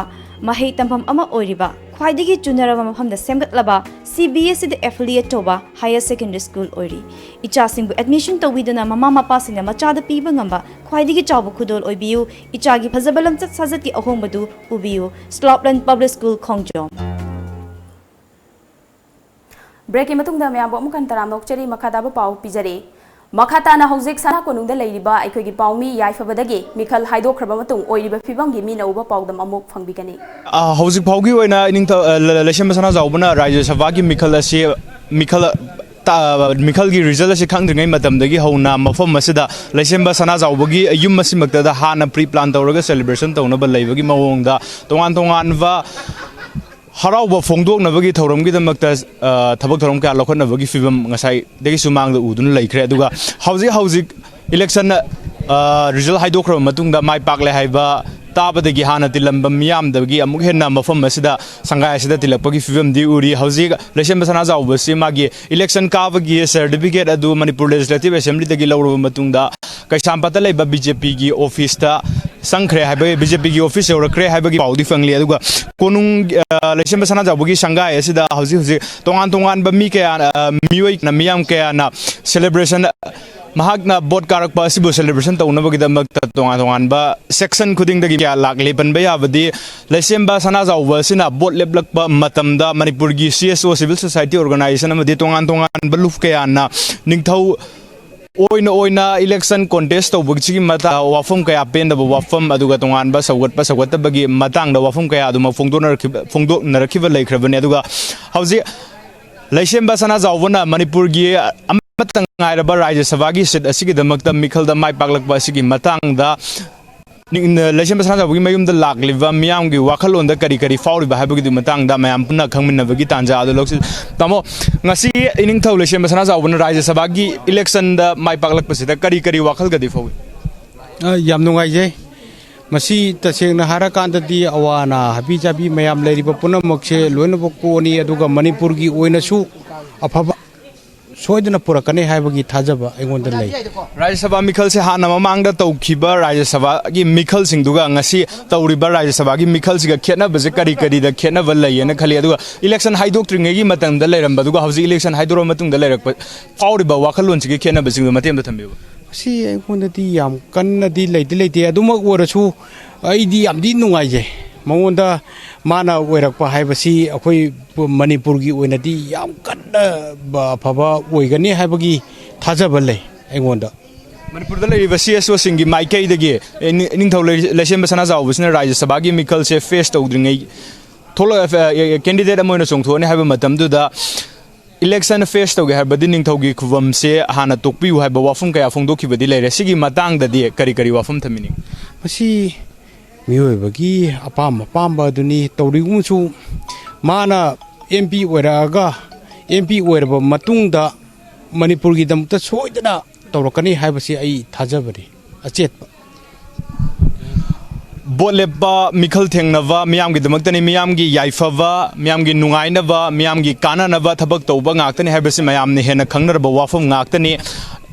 ꯃꯍꯩ ꯇꯝꯐꯝ ꯑꯃ ꯑꯣꯏꯔꯤꯕ, ꯈ꯭ꯋꯥꯏꯗꯒꯤ ꯆꯨꯅꯔꯕ ꯃꯐꯝꯗ ꯁꯦꯝꯒꯠꯂꯕ C B S Eꯗ affiliate ꯇꯧꯕ higher secondary school ꯑꯣꯏꯔꯤ꯫ ꯏꯆꯥꯁꯤꯡꯕꯨ admission ꯇꯧꯕꯤꯗꯨꯅ ꯃꯃꯥ ꯃꯄꯥꯁꯤꯡꯅ ꯃꯆꯥꯗ ꯄꯤꯕ ꯉꯝꯕ ꯈ꯭ꯋꯥꯏꯗꯒꯤ ꯆꯥꯎꯕ ꯈꯨꯗꯣꯜ ꯑꯣꯏꯕꯤꯌꯨ꯫ ꯏꯆꯥꯒꯤ ꯐꯖꯕ ꯂꯝꯆꯠ ꯁꯥꯖꯠꯀꯤ ꯑꯍꯣꯡꯕꯗꯨ ꯎꯕꯤꯌꯨ꯫ Slopeland Public School, ꯈꯣꯡꯖꯣꯝ꯫ Breakꯀꯤ ꯃꯇꯨꯡꯗ ꯃꯌꯥꯝꯕꯨ ꯑꯃꯨꯛ ꯍꯟꯅ ꯇꯔꯥꯝꯅ ꯑꯣꯛꯆꯔꯤ꯫ ꯃꯈꯥ ꯇꯥꯕ ꯄꯥꯎ ꯄꯤꯖꯔꯤ꯫ ꯃꯈꯥ ꯇꯥꯅ ꯍꯧꯖꯤꯛ ꯁꯅꯥ ꯀꯣꯅꯨꯡꯗ ꯂꯩꯔꯤꯕ ꯑꯩꯈꯣꯏꯒꯤ ꯄꯥꯎꯃꯤ ꯌꯥꯏꯐꯕꯗꯒꯤ ꯃꯤꯈꯜ ꯍꯥꯏꯗꯣꯛꯈ꯭ꯔꯕ ꯃꯇꯨꯡ ꯑꯣꯏꯔꯤꯕ ꯐꯤꯕꯝꯒꯤ ꯃꯤꯅ ꯎꯕ ꯄꯥꯎꯗꯝ ꯑꯃꯨꯛ ꯐꯪꯕꯤꯒꯅꯤ꯫ ꯑ, ꯍꯧꯖꯤꯛ ꯐꯥꯎꯒꯤ ꯑꯣꯏꯅ ꯏꯅꯤꯡꯊꯧ-, ꯑ, ꯂ-, ꯂ-, ꯂꯩꯁꯦꯝꯕ ꯁꯅꯥꯖꯥꯎꯕꯅ ꯔꯥꯖ꯭ꯌ ꯁꯚꯥꯒꯤ ꯃꯤꯈꯜ ꯑꯁꯤ, ꯃꯤꯈꯜ, ꯇ-, ꯃꯤꯈꯜꯒꯤ result ꯑꯁꯤ ꯈꯪꯗ꯭ꯔꯤꯉꯩ ꯃꯇꯝꯗꯒꯤ ꯍꯧꯅ ꯃꯐꯝ ꯑꯁꯤꯗ ꯂꯩꯁꯦꯝꯕ ꯁꯅꯥꯖꯥꯎꯕꯒꯤ ꯌꯨꯝ ꯑꯁꯤꯃꯛꯇꯗ ꯍꯥꯟꯅ pre plan ꯇꯧꯔꯒ celebration ꯇꯧꯅꯕ ꯂꯩꯕꯒꯤ ꯃꯑꯣꯡꯗ ꯇꯣꯉꯥꯟ ꯇꯣꯉꯥꯟꯕ ꯍꯔꯥꯎꯕ ꯐꯣꯡꯗꯣꯛꯅꯕꯒꯤ ꯊꯧꯔꯝꯒꯤꯗꯃꯛꯇ, ꯑ, ꯊꯕꯛ ꯊꯧꯔꯝ ꯀꯌꯥ ꯂꯧꯈꯠꯅꯕꯒꯤ ꯐꯤꯕꯝ ꯉꯁꯥꯏꯗꯒꯤꯁꯨ ꯃꯥꯡꯗ ꯎꯗꯨꯅ ꯂꯩꯈ꯭ꯔꯦ꯫ ꯑꯗꯨꯒ ꯍꯧꯖꯤꯛ ꯍꯧꯖꯤꯛ election, ꯑ, result ꯍꯥꯏꯗꯣꯛꯈ꯭ꯔꯕ ꯃꯇꯨꯡꯗ ꯃꯥꯏ ꯄꯥꯛꯂꯦ ꯍꯥꯏꯕ ꯇꯥꯕꯗꯒꯤ ꯍꯥꯟꯅ ꯇꯤꯜꯂꯝꯕ ꯃꯤꯌꯥꯝꯗꯒꯤ ꯑꯃꯨꯛ ꯍꯦꯟꯅ ꯃꯐꯝ ꯑꯁꯤꯗ, ꯁꯪꯒꯥꯏ ꯑꯁꯤꯗ ꯇꯤꯜꯂꯛꯄꯒꯤ ꯐꯤꯕꯝꯗꯤ ꯎꯔꯤ꯫ ꯍꯧꯖꯤꯛ ꯂꯩꯁꯦꯝꯕ ꯁꯅꯥꯖꯥꯎꯕꯁꯤ ꯃꯥꯒꯤ election ꯀꯥꯕꯒꯤ certificate ꯑꯗꯨ ꯃꯅꯤꯄꯨꯔ Legislative Assemblyꯗꯒꯤ ꯂꯧꯔꯕ ꯃꯇꯨꯡꯗ, ꯀꯩꯁꯥꯝꯄꯥꯠꯇ ꯂꯩꯕ BJPꯒꯤ officeꯇ ꯆꯪꯈ꯭ꯔꯦ ꯍꯥꯏꯕ, BJPꯒꯤ office ꯌꯧꯔꯛꯈ꯭ꯔꯦ ꯍꯥꯏꯕꯒꯤ ꯄꯥꯎꯗꯤ ꯐꯪꯂꯤ꯫ ꯑꯗꯨꯒ ꯀꯣꯅꯨꯡ, ꯑ, ꯂꯩꯁꯦꯝꯕ ꯁꯅꯥꯖꯥꯎꯕꯒꯤ ꯁꯪꯒꯥꯏ ꯑꯁꯤꯗ ꯍꯧꯖꯤꯛ ꯍꯧꯖꯤꯛ ꯇꯣꯉꯥꯟ ꯇꯣꯉꯥꯟꯕ ꯃꯤ ꯀꯌꯥꯅ, ꯑ, ꯃꯤꯑꯣꯏ, ꯃꯤꯌꯥꯝ ꯀꯌꯥꯅ celebration, ꯃꯍꯥꯛꯅ vote ꯀꯥꯔꯛꯄ ꯑꯁꯤꯕꯨ celebration ꯇꯧꯅꯕꯒꯤꯗꯃꯛꯇ ꯇꯣꯉꯥꯟ ꯇꯣꯉꯥꯟꯕ section ꯈꯨꯗꯤꯡꯗꯒꯤ ꯀꯌꯥ ꯂꯥꯛꯂꯤ꯫ ꯄꯟꯕ ꯌꯥꯕꯗꯤ, ꯂꯩꯁꯦꯝꯕ ꯁꯅꯥꯖꯥꯎꯕ ꯑꯁꯤꯅ vote ꯂꯦꯞꯂꯛꯄ ꯃꯇꯝꯗ ꯃꯅꯤꯄꯨꯔꯒꯤ CSO, civil society organization ꯑꯃꯗꯤ ꯇꯣꯉꯥꯟ ꯇꯣꯉꯥꯟꯕ ꯂꯨꯞ ꯀꯌꯥꯅ ꯅꯤꯡꯊꯧ ꯑꯣꯏꯅ ꯑꯣꯏꯅ election contest ꯇꯧꯕꯁꯤꯒꯤ ꯃꯇꯥꯡ ꯋꯥꯐꯝ ꯀꯌꯥ, ꯄꯦꯟꯗꯕ ꯋꯥꯐꯝ, ꯑꯗꯨꯒ ꯇꯣꯉꯥꯟꯕ ꯁꯧꯒꯠꯄ ꯁꯧꯒꯠꯇꯕꯒꯤ ꯃꯇꯥꯡꯗ ꯋꯥꯐꯝ ꯀꯌꯥ ꯑꯗꯨꯃꯛ ꯐꯣꯡꯗꯣꯛꯅꯔꯛꯈꯤꯕ, ꯐꯣꯡꯗꯣꯛꯅꯔꯛꯈꯤꯕ ꯂꯩꯈ꯭ꯔꯕꯅꯤ꯫ ꯑꯗꯨꯒ ꯍꯧꯖꯤꯛ ꯂꯩꯁꯦꯝꯕ ꯁꯅꯥꯖꯥꯎꯕꯅ ꯃꯅꯤꯄꯨꯔꯒꯤ ꯑꯃꯠꯇ ꯉꯥꯏꯔꯕ ꯔꯥꯖ꯭ꯌ ꯁꯚꯥꯒꯤ seat ꯑꯁꯤꯒꯤꯗꯃꯛꯇ ꯃꯤꯈꯜꯗ ꯃꯥꯏ ꯄꯥꯛꯂꯛꯄ ꯑꯁꯤꯒꯤ ꯃꯇꯥꯡꯗ ꯅꯤꯡ-, ꯂꯩꯁꯦꯝꯕ ꯁꯅꯥꯖꯥꯎꯕꯒꯤ ꯃꯌꯨꯝꯗ ꯂꯥꯛꯂꯤꯕ ꯃꯤꯌꯥꯝꯒꯤ ꯋꯥꯈꯜꯂꯣꯟꯗ ꯀꯔꯤ ꯀꯔꯤ ꯐꯥꯎꯔꯤꯕ ꯍꯥꯏꯕꯒꯤ ꯃꯇꯥꯡꯗ ꯃꯌꯥꯝ ꯄꯨꯟꯅ ꯈꯪꯃꯤꯟꯅꯕꯒꯤ ꯇꯥꯟꯖꯥ ꯑꯗꯨ ꯂꯧꯁꯤ꯫ ꯇꯥꯃꯣ, ꯉꯁꯤ ꯏꯅꯤꯡꯊꯧ ꯂꯩꯁꯦꯝꯕ ꯁꯅꯥꯖꯥꯎꯕꯅ ꯔꯥꯖ꯭ꯌ ꯁꯚꯥꯒꯤ election ꯗ ꯃꯥꯏ ꯄꯥꯛꯂꯛꯄꯁꯤꯗ ꯀꯔꯤ ꯀꯔꯤ ꯋꯥꯈꯜꯒꯗꯤ ꯐꯥꯎꯏ? ꯑ, ꯌꯥꯝ ꯅꯨꯡꯉꯥꯏꯖꯩ꯫ ꯃꯁꯤ ꯇꯁꯦꯡꯅ ꯍꯥꯏꯔꯀꯥꯟꯗꯗꯤ ꯑꯋꯥ ꯑꯅꯥ, ꯍꯥꯕꯤ ꯆꯥꯕꯤ ꯃꯌꯥꯝ ꯂꯩꯔꯤꯕ ꯄꯨꯝꯅꯃꯛꯁꯦ ꯂꯣꯏꯅꯃꯛ ꯀꯣꯛꯑꯅꯤ, ꯑꯗꯨꯒ ꯃꯅꯤꯄꯨꯔꯒꯤ ꯑꯣꯏꯅꯁꯨ ꯑꯐꯕ ꯁꯣꯏꯗꯅ ꯄꯨꯔꯛꯀꯅꯤ ꯍꯥꯏꯕꯒꯤ ꯊꯥꯖꯕ ꯑꯩꯉꯣꯟꯗ ꯂꯩ꯫ ꯔꯥꯖ꯭ꯌ ꯁꯚꯥ ꯃꯤꯈꯜꯁꯦ ꯍꯥꯟꯅ ꯃꯃꯥꯡꯗ ꯇꯧꯈꯤꯕ ꯔꯥꯖ꯭ꯌ ꯁꯚꯥꯒꯤ ꯃꯤꯈꯜꯁꯤꯡꯗꯨꯒ ꯉꯁꯤ ꯇꯧꯔꯤꯕ ꯔꯥꯖ꯭ꯌ ꯁꯚꯥꯒꯤ ꯃꯤꯈꯜꯁꯤꯒ ꯈꯦꯠꯅꯕꯁꯦ ꯀꯔꯤ ꯀꯔꯤꯗ ꯈꯦꯠꯅꯕ ꯂꯩꯌꯦꯅ ꯈꯜꯂꯤ? ꯑꯗꯨꯒ election ꯍꯥꯏꯗꯣꯛꯇ꯭ꯔꯤꯉꯩꯒꯤ ꯃꯇꯝꯗ ꯂꯩꯔꯝꯕꯗꯨꯒ ꯍꯧꯖꯤꯛ election ꯍꯥꯏꯗꯣꯔꯛꯑ ꯃꯇꯨꯡꯗ ꯂꯩꯔꯛꯄ, ꯐꯥꯎꯔꯤꯕ ꯋꯥꯈꯜꯂꯣꯟꯁꯤꯒꯤ ꯈꯦꯠꯅꯕꯁꯤꯡꯗꯣ ꯃꯇꯦꯛ ꯑꯃꯇ ꯊꯝꯕꯤꯌꯨ꯫ ꯃꯁꯤ ꯑꯩꯉꯣꯟꯗꯗꯤ ꯌꯥꯝ ꯀꯟꯅꯗꯤ ꯂꯩꯗꯤ ꯂꯩꯇꯦ꯫ ꯑꯗꯨꯃꯛ ꯑꯣꯏꯔꯁꯨ ꯑꯩꯗꯤ ꯌꯥꯝꯗꯤ ꯅꯨꯡꯉꯥꯏꯖꯩ꯫ ꯃꯉꯣꯟꯗ ꯃꯥꯅ ꯑꯣꯏꯔꯛꯄ ꯍꯥꯏꯕꯁꯤ ꯑꯩꯈꯣꯏ ꯃꯅꯤꯄꯨꯔꯒꯤ ꯑꯣꯏꯅꯗꯤ ꯌꯥꯝ ꯀꯟꯅ ꯑꯐꯕ ꯑꯣꯏꯒꯅꯤ ꯍꯥꯏꯕꯒꯤ ꯊꯥꯖꯕ ꯂꯩ ꯑꯩꯉꯣꯟꯗ꯫ ꯃꯅꯤꯄꯨꯔꯗ ꯂꯩꯔꯤꯕ CSO ꯁꯤꯡꯒꯤ ꯃꯥꯏꯀꯩꯗꯒꯤ, ꯑꯦ, ꯅꯤ-, ꯅꯤꯡꯊꯧ ꯂꯩ-, ꯂꯩꯁꯦꯝꯕ ꯁꯅꯥꯖꯥꯎꯕꯁꯤꯅ ꯔꯥꯖ꯭ꯌ ꯁꯚꯥꯒꯤ ꯃꯤꯈꯜꯁꯦ face ꯇꯧꯗ꯭ꯔꯤꯉꯩ, ꯊꯣꯛꯂꯛ-, ꯑ, candidate ꯑꯃ ꯑꯣꯏꯅ ꯆꯣꯡꯊꯣꯛꯑꯅꯤ ꯍꯥꯏꯕ ꯃꯇꯝꯗꯨꯗ, election face ꯇꯧꯒꯦ ꯍꯥꯏꯔꯕꯗꯤ ꯅꯤꯡꯊꯧꯒꯤ ꯈꯨꯕꯝꯁꯦ ꯍꯥꯟꯅ ꯇꯣꯛꯄꯤꯌꯨ ꯍꯥꯏꯕ ꯋꯥꯐꯝ ꯀꯌꯥ ꯐꯣꯡꯗꯣꯛꯈꯤꯕꯗꯤ ꯂꯩꯔꯦ꯫ ꯁꯤꯒꯤ ꯃꯇꯥꯡꯗꯗꯤ ꯀꯔꯤ ꯀꯔꯤ ꯋꯥꯐꯝ ꯊꯝꯕꯤꯅꯤꯡꯉꯤ? ꯃꯁꯤ ꯃꯤꯑꯣꯏꯕꯒꯤ ꯑꯄꯥꯝ ꯑꯄꯥꯝꯕ ꯑꯗꯨꯅꯤ꯫ ꯇꯧꯔꯤꯒꯨꯝꯕꯁꯨ ꯃꯥꯅ MP ꯑꯣꯏꯔꯛꯑꯒ, MP ꯑꯣꯏꯔꯕ ꯃꯇꯨꯡꯗ ꯃꯅꯤꯄꯨꯔꯒꯤꯗꯃꯛꯇ ꯁꯣꯏꯗꯅ ꯇꯧꯔꯛꯀꯅꯤ ꯍꯥꯏꯕꯁꯤ ꯑꯩ ꯊꯥꯖꯕꯅꯤ ꯑꯆꯦꯠꯄ꯫ ꯚꯣꯠ ꯂꯦꯞꯄ, ꯃꯤꯈꯜ ꯊꯦꯡꯅꯕ ꯃꯤꯌꯥꯝꯒꯤꯗꯃꯛꯇꯅꯤ, ꯃꯤꯌꯥꯝꯒꯤ ꯌꯥꯏꯐꯕ, ꯃꯤꯌꯥꯝꯒꯤ ꯅꯨꯡꯉꯥꯏꯅꯕ, ꯃꯤꯌꯥꯝꯒꯤ ꯀꯥꯟꯅꯅꯕ ꯊꯕꯛ ꯇꯧꯕ ꯉꯥꯛꯇꯅꯤ ꯍꯥꯏꯕꯁꯤ ꯃꯌꯥꯝꯅ ꯍꯦꯟꯅ ꯈꯪꯅꯔꯕ ꯋꯥꯐꯝ ꯉꯥꯛꯇꯅꯤ꯫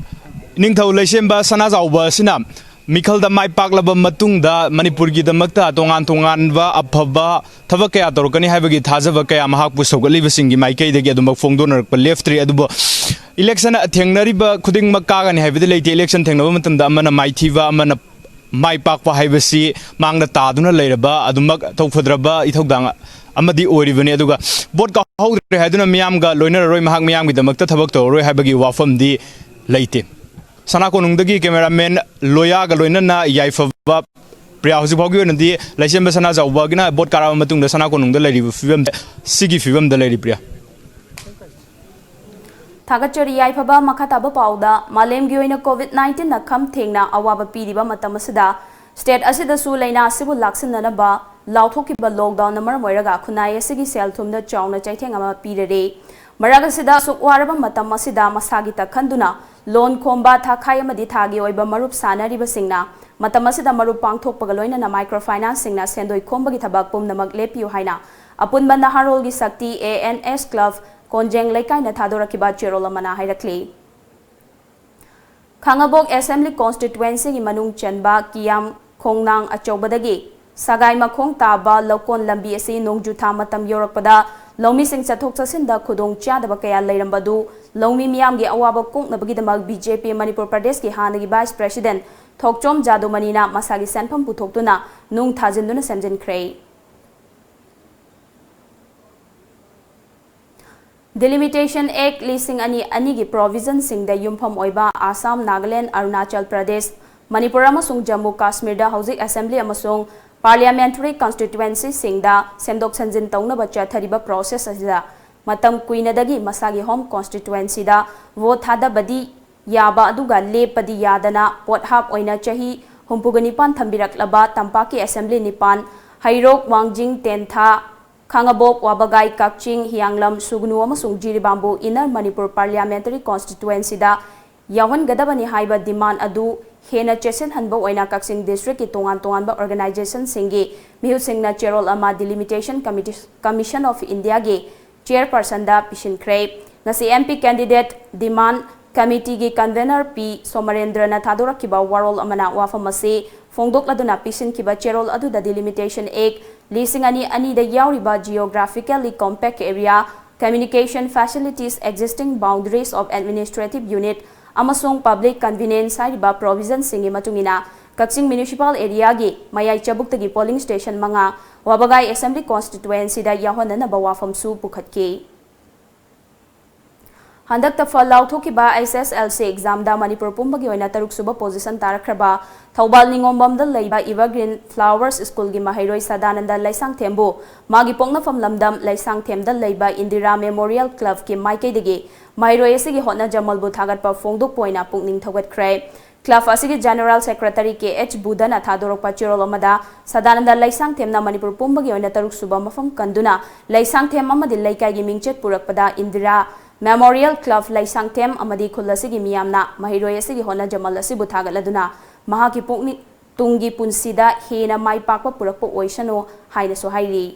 ꯅꯤꯡꯊꯧ ꯂꯩꯁꯦꯝꯕ ꯁꯅꯥꯖꯥꯎꯕ ꯑꯁꯤꯅ ꯃꯤꯈꯜꯗ ꯃꯥꯏ ꯄꯥꯛꯂꯕ ꯃꯇꯨꯡꯗ ꯃꯅꯤꯄꯨꯔꯒꯤꯗꯃꯛꯇ ꯇꯣꯉꯥꯟ ꯇꯣꯉꯥꯟꯕ ꯑꯐꯕ ꯊꯕꯛ ꯀꯌꯥ ꯇꯧꯔꯛꯀꯅꯤ ꯍꯥꯏꯕꯒꯤ ꯊꯥꯖꯕ ꯀꯌꯥ ꯃꯍꯥꯛꯄꯨ ꯁꯧꯒꯠꯂꯤꯕꯁꯤꯡꯒꯤ ꯃꯥꯏꯀꯩꯗꯒꯤ ꯑꯗꯨꯃꯛ ꯐꯣꯡꯗꯣꯛꯅꯔꯛꯄ ꯂꯦꯞꯇ꯭ꯔꯤ꯫ ꯑꯗꯨꯕꯨ ꯏꯂꯦꯛꯁꯟ ꯊꯦꯡꯅꯔꯤꯕ ꯈꯨꯗꯤꯡꯃꯛ ꯀꯥꯒꯅꯤ ꯍꯥꯏꯕꯗꯤ ꯂꯩꯇꯦ꯫ ꯏꯂꯦꯛꯁꯟ ꯊꯦꯡꯅꯕ ꯃꯇꯝꯗ ꯑꯃꯅ ꯃꯥꯏꯊꯤꯕ, ꯑꯃꯅ ꯃꯥꯏ ꯄꯥꯛꯄ ꯍꯥꯏꯕꯁꯤ ꯃꯥꯡꯗ ꯇꯥꯗꯨꯅ ꯂꯩꯔꯕ ꯑꯗꯨꯃꯛ ꯇꯧꯐꯗ꯭ꯔꯕ ꯏꯊꯧꯗꯥꯡ ꯑꯃꯗꯤ ꯑꯣꯏꯔꯤꯕꯅꯤ꯫ ꯑꯗꯨꯒ ꯚꯣꯠ ꯀꯥꯍꯧꯗ꯭ꯔꯦ ꯍꯥꯏꯗꯨꯅ ꯃꯤꯌꯥꯝꯒ ꯂꯣꯏꯅꯔꯔꯣꯏ, ꯃꯍꯥꯛ ꯃꯤꯌꯥꯝꯒꯤꯗꯃꯛꯇ ꯊꯕꯛ ꯇꯧꯔꯔꯣꯏ ꯍꯥꯏꯕꯒꯤ ꯋꯥꯐꯝꯗꯤ ꯂꯩꯇꯦ꯫ ꯁꯅꯥ ꯀꯣꯅꯨꯡꯗꯒꯤ ꯀꯦꯃꯦꯔꯥꯃꯦꯟ ꯂꯣꯌꯥꯒ ꯂꯣꯏꯅꯅ ꯌꯥꯏꯐꯕ ꯄ꯭ꯔꯤꯌꯥ꯫ ꯍꯧꯖꯤꯛ ꯐꯥꯎꯒꯤ ꯑꯣꯏꯅꯗꯤ ꯂꯩꯁꯦꯝꯕ ꯁꯅꯥꯖꯥꯎꯕꯒꯤꯅ ꯚꯣꯠ ꯀꯥꯔꯛꯑꯕ ꯃꯇꯨꯡꯗ ꯁꯅꯥ ꯀꯣꯅꯨꯡꯗ ꯂꯩꯔꯤꯕ ꯐꯤꯕꯝ, ꯁꯤꯒꯤ ꯐꯤꯕꯝꯗ ꯂꯩꯔꯤ ꯄ꯭ꯔꯤꯌꯥ꯫ ꯊꯥꯒꯠꯆꯔꯤ ꯌꯥꯏꯐꯕ꯫ ꯃꯈꯥ ꯇꯥꯕ ꯄꯥꯎꯗ, ꯃꯥꯂꯦꯝꯒꯤ ꯑꯣꯏꯅ COVID nineteen ꯅ ꯈꯝ ꯊꯦꯡꯅ ꯑꯋꯥꯕ ꯄꯤꯔꯤꯕ ꯃꯇꯝ ꯑꯁꯤꯗ state ꯑꯁꯤꯗꯁꯨ ꯂꯥꯏꯅꯥ ꯑꯁꯤꯕꯨ ꯂꯥꯛꯁꯤꯟꯅꯅꯕ ꯂꯥꯎꯊꯣꯛꯈꯤꯕ lockdown ꯅ ꯃꯔꯝ ꯑꯣꯏꯔꯒ ꯈꯨꯟꯅꯥꯏ ꯑꯁꯤꯒꯤ ꯁꯦꯜ ꯊꯨꯝꯗ ꯆꯥꯎꯅ ꯆꯩꯊꯦꯡ ꯑꯃ ꯄꯤꯔꯔꯦ꯫ ꯃꯔꯛ ꯑꯁꯤꯗ ꯑꯁꯨꯛ ꯋꯥꯔꯕ ꯃꯇꯝ ꯑꯁꯤꯗ ꯃꯁꯥꯒꯤ ꯇꯛꯈꯟꯗꯨꯅ loan ꯈꯣꯝꯕ, ꯊꯥꯈꯥꯏ ꯑꯃꯗꯤ ꯊꯥꯒꯤ ꯑꯣꯏꯕ ꯃꯔꯨꯞ ꯁꯥꯅꯔꯤꯕꯁꯤꯡꯅ ꯃꯇꯝ ꯑꯁꯤꯗ ꯃꯔꯨꯞ ꯄꯥꯡꯊꯣꯛꯄꯒ ꯂꯣꯏꯅꯅ micro finance ꯁꯤꯡꯅ ꯁꯦꯟꯗꯣꯏ ꯈꯣꯝꯕꯒꯤ ꯊꯕꯛ ꯄꯨꯝꯅꯃꯛ ꯂꯦꯞꯄꯤꯌꯨ ꯍꯥꯏꯅ ꯑꯄꯨꯟꯕ ꯅꯍꯥꯔꯣꯜꯒꯤ ꯁꯛꯇꯤ ANS club ꯀꯣꯟꯖꯦꯡ ꯂꯩꯀꯥꯏꯅ ꯊꯥꯗꯣꯔꯛꯈꯤꯕ ꯆꯦꯔꯣꯜ ꯑꯃꯅ ꯍꯥꯏꯔꯛꯂꯤ꯫ ꯈꯥꯉꯕꯣꯛ Assembly Constituency ꯒꯤ ꯃꯅꯨꯡ ꯆꯟꯕ ꯀꯤꯌꯥꯝ ꯈꯣꯡꯅꯥꯡ ꯑꯆꯧꯕꯗꯒꯤ ꯁꯒꯥꯏ ꯃꯈꯣꯡ ꯇꯥꯕ ꯂꯧꯀꯣꯟ ꯂꯝꯕꯤ ꯑꯁꯤ ꯅꯣꯡꯖꯨ ꯊꯥ ꯃꯇꯝ ꯌꯧꯔꯛꯄꯗ ꯂꯧꯃꯤꯁꯤꯡ ꯆꯠꯊꯣꯛ ꯆꯠꯁꯤꯟꯗ ꯈꯨꯗꯣꯡ ꯆꯥꯗꯕ ꯀꯌꯥ ꯂꯩꯔꯝꯕꯗꯨ ꯂꯧꯃꯤ ꯃꯤꯌꯥꯝꯒꯤ ꯑꯋꯥꯕ ꯀꯣꯛꯅꯕꯒꯤꯗꯃꯛ BJP ꯃꯅꯤꯄꯨꯔ ꯄ꯭ꯔꯗꯦꯁꯀꯤ ꯍꯥꯟꯅꯒꯤ Vice President ꯊꯣꯛꯆꯣꯝ ꯖꯥꯗꯨꯃꯅꯤꯅ ꯃꯁꯥꯒꯤ ꯁꯦꯟꯐꯝ ꯄꯨꯊꯣꯛꯇꯨꯅ ꯅꯨꯡ ꯊꯥꯖꯤꯟꯗꯨꯅ ꯁꯦꯝꯖꯤꯟꯈ꯭ꯔꯦ꯫ Delimitation Act ꯂꯤꯁꯤꯡ ꯑꯅꯤ ꯑꯅꯤꯒꯤ provision ꯁꯤꯡꯗ ꯌꯨꯝꯐꯝ ꯑꯣꯏꯕ ꯑꯁꯥꯝ, ꯅꯥꯒꯥꯂꯦꯟ, ꯑꯔꯨꯅꯥꯆꯜ ꯄ꯭ꯔꯗꯦꯁ, ꯃꯅꯤꯄꯨꯔ ꯑꯃꯁꯨꯡ ꯖꯝꯃꯨ ꯀꯥꯁꯃꯤꯔꯗ ꯍꯧꯖꯤꯛ Assembly ꯑꯃꯁꯨꯡ Parliamentary Constituency ꯁꯤꯡꯗ ꯁꯦꯝꯗꯣꯛ ꯁꯦꯝꯖꯤꯟ ꯇꯧꯅꯕ ꯆꯠꯊꯔꯤꯕ process ꯑꯁꯤꯗ ꯃꯇꯝ ꯀꯨꯏꯅꯗꯒꯤ ꯃꯁꯥꯒꯤ home constituency ꯗ vote ꯊꯥꯗꯕꯗꯤ ꯌꯥꯕ ꯑꯗꯨꯒ ꯂꯦꯞꯄꯗꯤ ꯌꯥꯗꯅ ꯄꯣꯠꯍꯥꯞ ꯑꯣꯏꯅ ꯆꯍꯤ ꯍꯨꯝꯐꯨꯒ ꯅꯤꯄꯥꯟ ꯊꯝꯕꯤꯔꯛꯂꯕ ꯇꯝꯄꯥꯛꯀꯤ Assembly ꯅꯤꯄꯥꯟ, ꯍꯩꯔꯣꯛ, ꯋꯥꯡꯖꯤꯡ, ꯇꯦꯟꯊꯥ, ꯈꯥꯉꯕꯣꯛ, ꯋꯥꯕꯒꯥꯏ, ꯀꯛꯆꯤꯡ, ꯍꯤꯌꯥꯡꯂꯝ, ꯁꯨꯒꯅꯨ ꯑꯃꯁꯨꯡ ꯖꯤꯔꯤꯕꯥꯝꯕꯨ Inner Manipur Parliamentary Constituency ꯗ ꯌꯥꯎꯍꯟꯒꯗꯕꯅꯤ ꯍꯥꯏꯕ demand ꯑꯗꯨ ꯍꯦꯟꯅ ꯆꯦꯠꯁꯤꯟꯍꯟꯕ ꯑꯣꯏꯅ ꯀꯛꯆꯤꯡ district ꯀꯤ ꯇꯣꯉꯥꯟ ꯇꯣꯉꯥꯟꯕ organization ꯁꯤꯡꯒꯤ ꯃꯤꯍꯨꯠꯁꯤꯡꯅ ꯆꯦꯔꯣꯜ ꯑꯃ Delimitation Committee-, Commission of India ꯒꯤ chairperson ꯗ ꯄꯤꯁꯤꯟꯈ꯭ꯔꯦ꯫ ꯉꯁꯤ M P candidate demand committee ꯒꯤ convener ꯄꯤ ꯁꯣꯃꯔꯦꯟꯗ꯭ꯔꯅ ꯊꯥꯗꯣꯔꯛꯈꯤꯕ ꯋꯥꯔꯣꯜ ꯑꯃꯅ ꯋꯥꯐꯝ ꯑꯁꯤ ꯐꯣꯡꯗꯣꯛꯂꯗꯨꯅ ꯄꯤꯁꯤꯟꯈꯤꯕ ꯆꯦꯔꯣꯜ ꯑꯗꯨꯗ Delimitation Act ꯂꯤꯁꯤꯡ ꯑꯅꯤ ꯑꯅꯤꯗ ꯌꯥꯎꯔꯤꯕ geographically compact area, communication facilities, existing boundaries of administrative unit ꯑꯃꯁꯨꯡ public convenience ꯍꯥꯏꯔꯤꯕ provision ꯁꯤꯡꯒꯤ ꯃꯇꯨꯡ ꯏꯟꯅ ꯀꯛꯆꯤꯡ municipal area ꯒꯤ ꯃꯌꯥꯏ ꯆꯕꯨꯛꯇꯒꯤ polling station ꯃꯉꯥ ꯋꯥꯕꯒꯥꯏ assembly constituency ꯗ ꯌꯥꯎꯍꯟꯅꯅꯕ ꯋꯥꯐꯝꯁꯨ ꯄꯨꯈꯠꯈꯤ꯫ ꯍꯟꯗꯛꯇ ꯐꯜ ꯂꯥꯎꯊꯣꯛꯈꯤꯕ H S L C exam ꯗ ꯃꯅꯤꯄꯨꯔ ꯄꯨꯝꯕꯒꯤ ꯑꯣꯏꯅ ꯇꯔꯨꯛ ꯁꯨꯕ position ꯇꯥꯔꯛꯈ꯭ꯔꯕ ꯊꯧꯕꯥꯜ ꯅꯤꯉꯣꯝꯕꯝꯗ ꯂꯩꯕ Evergreen Flowers School ꯒꯤ ꯃꯍꯩꯔꯣꯏ ꯁꯗꯥꯅꯟꯗ ꯂꯩꯁꯥꯡꯊꯦꯝꯕꯨ ꯃꯥꯒꯤ ꯄꯣꯛꯅꯐꯝ ꯂꯝꯗꯝ ꯂꯩꯁꯥꯡꯊꯦꯝꯗ ꯂꯩꯕ ꯏꯟꯗꯤꯔꯥ Memorial Club ꯀꯤ ꯃꯥꯏꯀꯩꯗꯒꯤ ꯃꯍꯩꯔꯣꯏ ꯑꯁꯤꯒꯤ ꯍꯣꯠꯅꯖꯃꯜꯕꯨ ꯊꯥꯒꯠꯄ ꯐꯣꯡꯗꯣꯛꯄ ꯑꯣꯏꯅ ꯄꯨꯛꯅꯤꯡ ꯊꯧꯒꯠꯈ꯭ꯔꯦ꯫ Club ꯑꯁꯤꯒꯤ General Secretary K H ꯕꯨꯙꯅ ꯊꯥꯗꯣꯔꯛꯄ ꯆꯦꯔꯣꯜ ꯑꯃꯗ ꯁꯗꯥꯅꯟꯗ ꯂꯩꯁꯥꯡꯊꯦꯝꯅ ꯃꯅꯤꯄꯨꯔ ꯄꯨꯝꯕꯒꯤ ꯑꯣꯏꯅ ꯇꯔꯨꯛ ꯁꯨꯕ ꯃꯐꯝ ꯀꯟꯗꯨꯅ ꯂꯩꯁꯥꯡꯊꯦꯝ ꯑꯃꯗꯤ ꯂꯩꯀꯥꯏꯒꯤ ꯃꯤꯡꯆꯠ ꯄꯨꯔꯛꯄꯗ ꯏꯟꯗꯤꯔꯥ Memorial Club ꯂꯩꯁꯥꯡꯊꯦꯝ ꯑꯃꯗꯤ ꯈꯨꯜ ꯑꯁꯤꯒꯤ ꯃꯤꯌꯥꯝꯅ ꯃꯍꯩꯔꯣꯏ ꯑꯁꯤꯒꯤ ꯍꯣꯠꯅꯖꯃꯜ ꯑꯁꯤꯕꯨ ꯊꯥꯒꯠꯂꯗꯨꯅ ꯃꯍꯥꯛꯀꯤ ꯄꯨꯛꯅꯤꯡ, ꯇꯨꯡꯒꯤ ꯄꯨꯟꯁꯤꯗ ꯍꯦꯟꯅ ꯃꯥꯏ ꯄꯥꯛꯄ ꯄꯨꯔꯛꯄ ꯑꯣꯏꯁꯅꯨ ꯍꯥꯏꯅꯁꯨ ꯍꯥꯏꯔꯤ꯫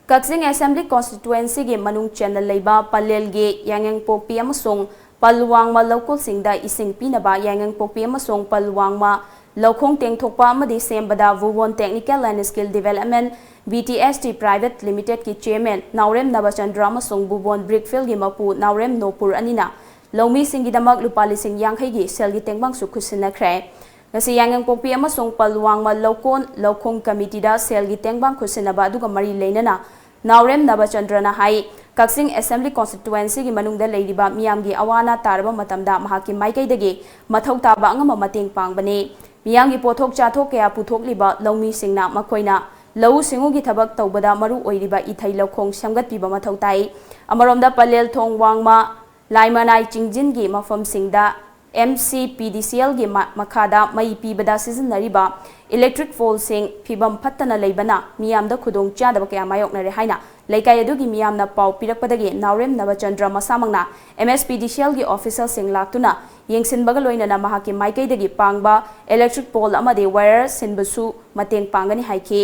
ꯀꯛꯆꯤꯡ Assembly Constituency ꯒꯤ ꯃꯅꯨꯡ ꯆꯟꯅ ꯂꯩꯕ ꯄꯂꯦꯜꯒꯤ ꯌꯥꯏꯉꯪꯄꯣꯛꯄꯤ ꯑꯃꯁꯨꯡ ꯄꯜ ꯋꯥꯡꯃ ꯂꯧꯀꯣꯜꯁꯤꯡꯗ ꯏꯁꯤꯡ ꯄꯤꯅꯕ ꯌꯥꯏꯉꯪꯄꯣꯛꯄꯤ ꯑꯃꯁꯨꯡ ꯄꯜ ꯋꯥꯡꯃ ꯂꯧꯈꯣꯡ ꯇꯦꯡꯊꯣꯛꯄ ꯑꯃꯗꯤ ꯁꯦꯝꯕꯗ ꯚꯨꯕꯣꯟ Technical and Skill Development, V T S D Private Limited ꯀꯤ chairman ꯅꯥꯎꯔꯦꯝ ꯅꯕꯆꯟꯗ꯭ꯔ ꯑꯃꯁꯨꯡ ꯚꯨꯕꯣꯟ Brick Field ꯒꯤ ꯃꯄꯨ ꯅꯥꯎꯔꯦꯝ ꯅꯣꯄꯨꯔ ꯑꯅꯤꯅ ꯂꯧꯃꯤꯁꯤꯡꯒꯤꯗꯃꯛ ꯂꯨꯄꯥ ꯂꯤꯁꯤꯡ ꯌꯥꯡꯈꯩꯒꯤ ꯁꯦꯜꯒꯤ ꯇꯦꯡꯕꯥꯡꯁꯨ ꯈꯨꯠꯁꯤꯟꯅꯈ꯭ꯔꯦ꯫ ꯉꯁꯤ ꯌꯥꯏꯉꯪꯄꯣꯛꯄꯤ ꯑꯃꯁꯨꯡ ꯄꯜ ꯋꯥꯡꯃ ꯂꯧꯀꯣꯟ ꯂꯧꯈꯣꯡ committee ꯗ ꯁꯦꯜꯒꯤ ꯇꯦꯡꯕꯥꯡ ꯈꯨꯠꯁꯤꯟꯅꯕ ꯑꯗꯨꯒ ꯃꯔꯤ ꯂꯩꯅꯅ ꯅꯥꯎꯔꯦꯝ ꯅꯕꯆꯟꯗ꯭ꯔꯅ ꯍꯥꯏ, ꯀꯛꯆꯤꯡ Assembly Constituency ꯒꯤ ꯃꯅꯨꯡꯗ ꯂꯩꯔꯤꯕ ꯃꯤꯌꯥꯝꯒꯤ ꯑꯋꯥ ꯑꯅꯥ ꯇꯥꯔꯕ ꯃꯇꯝꯗ ꯃꯍꯥꯛꯀꯤ ꯃꯥꯏꯀꯩꯗꯒꯤ ꯃꯊꯧ ꯇꯥꯕ ꯑꯉꯝꯕ ꯃꯇꯦꯡ ꯄꯥꯡꯕꯅꯤ꯫ ꯃꯤꯌꯥꯝꯒꯤ ꯄꯣꯠꯊꯣꯛ ꯆꯥꯊꯣꯛ ꯀꯌꯥ ꯄꯨꯊꯣꯛꯂꯤꯕ ꯂꯧꯃꯤꯁꯤꯡꯅ ꯃꯈꯣꯏꯅ ꯂꯧꯎ ꯁꯤꯡꯎꯒꯤ ꯊꯕꯛ ꯇꯧꯕꯗ ꯃꯔꯨ ꯑꯣꯏꯔꯤꯕ ꯏꯊꯩ ꯂꯧꯈꯣꯡ ꯁꯦꯝꯒꯠꯄꯤꯕ ꯃꯊꯧ ꯇꯥꯏ꯫ ꯑꯃꯔꯣꯝꯗ ꯄꯂꯦꯜ ꯊꯣꯡ ꯋꯥꯡꯃ ꯂꯥꯏꯃꯅꯥꯏ ꯆꯤꯡꯖꯤꯟꯒꯤ ꯃꯐꯝꯁꯤꯡꯗ M C P D C L ꯒꯤ ꯃ-, ꯃꯈꯥꯗ ꯃꯩ ꯄꯤꯕꯗ ꯁꯤꯖꯤꯟꯅꯔꯤꯕ electric poleꯁꯤꯡ ꯐꯤꯕꯝ ꯐꯠꯇꯅ ꯂꯩꯕꯅ ꯃꯤꯌꯥꯝꯗ ꯈꯨꯗꯣꯡ ꯆꯥꯗꯕ ꯀꯌꯥ ꯃꯥꯌꯣꯛꯅꯔꯦ ꯍꯥꯏꯅ ꯂꯩꯀꯥꯏ ꯑꯗꯨꯒꯤ ꯃꯤꯌꯥꯝꯅ ꯄꯥꯎ ꯄꯤꯔꯛꯄꯗꯒꯤ ꯅꯥꯎꯔꯦꯝ ꯅꯕꯆꯟꯗ꯭ꯔ ꯃꯁꯥꯃꯛꯅ M S P D C Lꯒꯤ officialꯁꯤꯡ ꯂꯥꯛꯇꯨꯅ ꯌꯦꯡꯁꯤꯟꯕꯒ ꯂꯣꯏꯅꯅ ꯃꯍꯥꯛꯀꯤ ꯃꯥꯏꯀꯩꯗꯒꯤ ꯄꯥꯡꯕ electric pole ꯑꯃꯗꯤ wire ꯁꯤꯟꯕꯁꯨ ꯃꯇꯦꯡ ꯄꯥꯡꯒꯅꯤ ꯍꯥꯏꯈꯤ꯫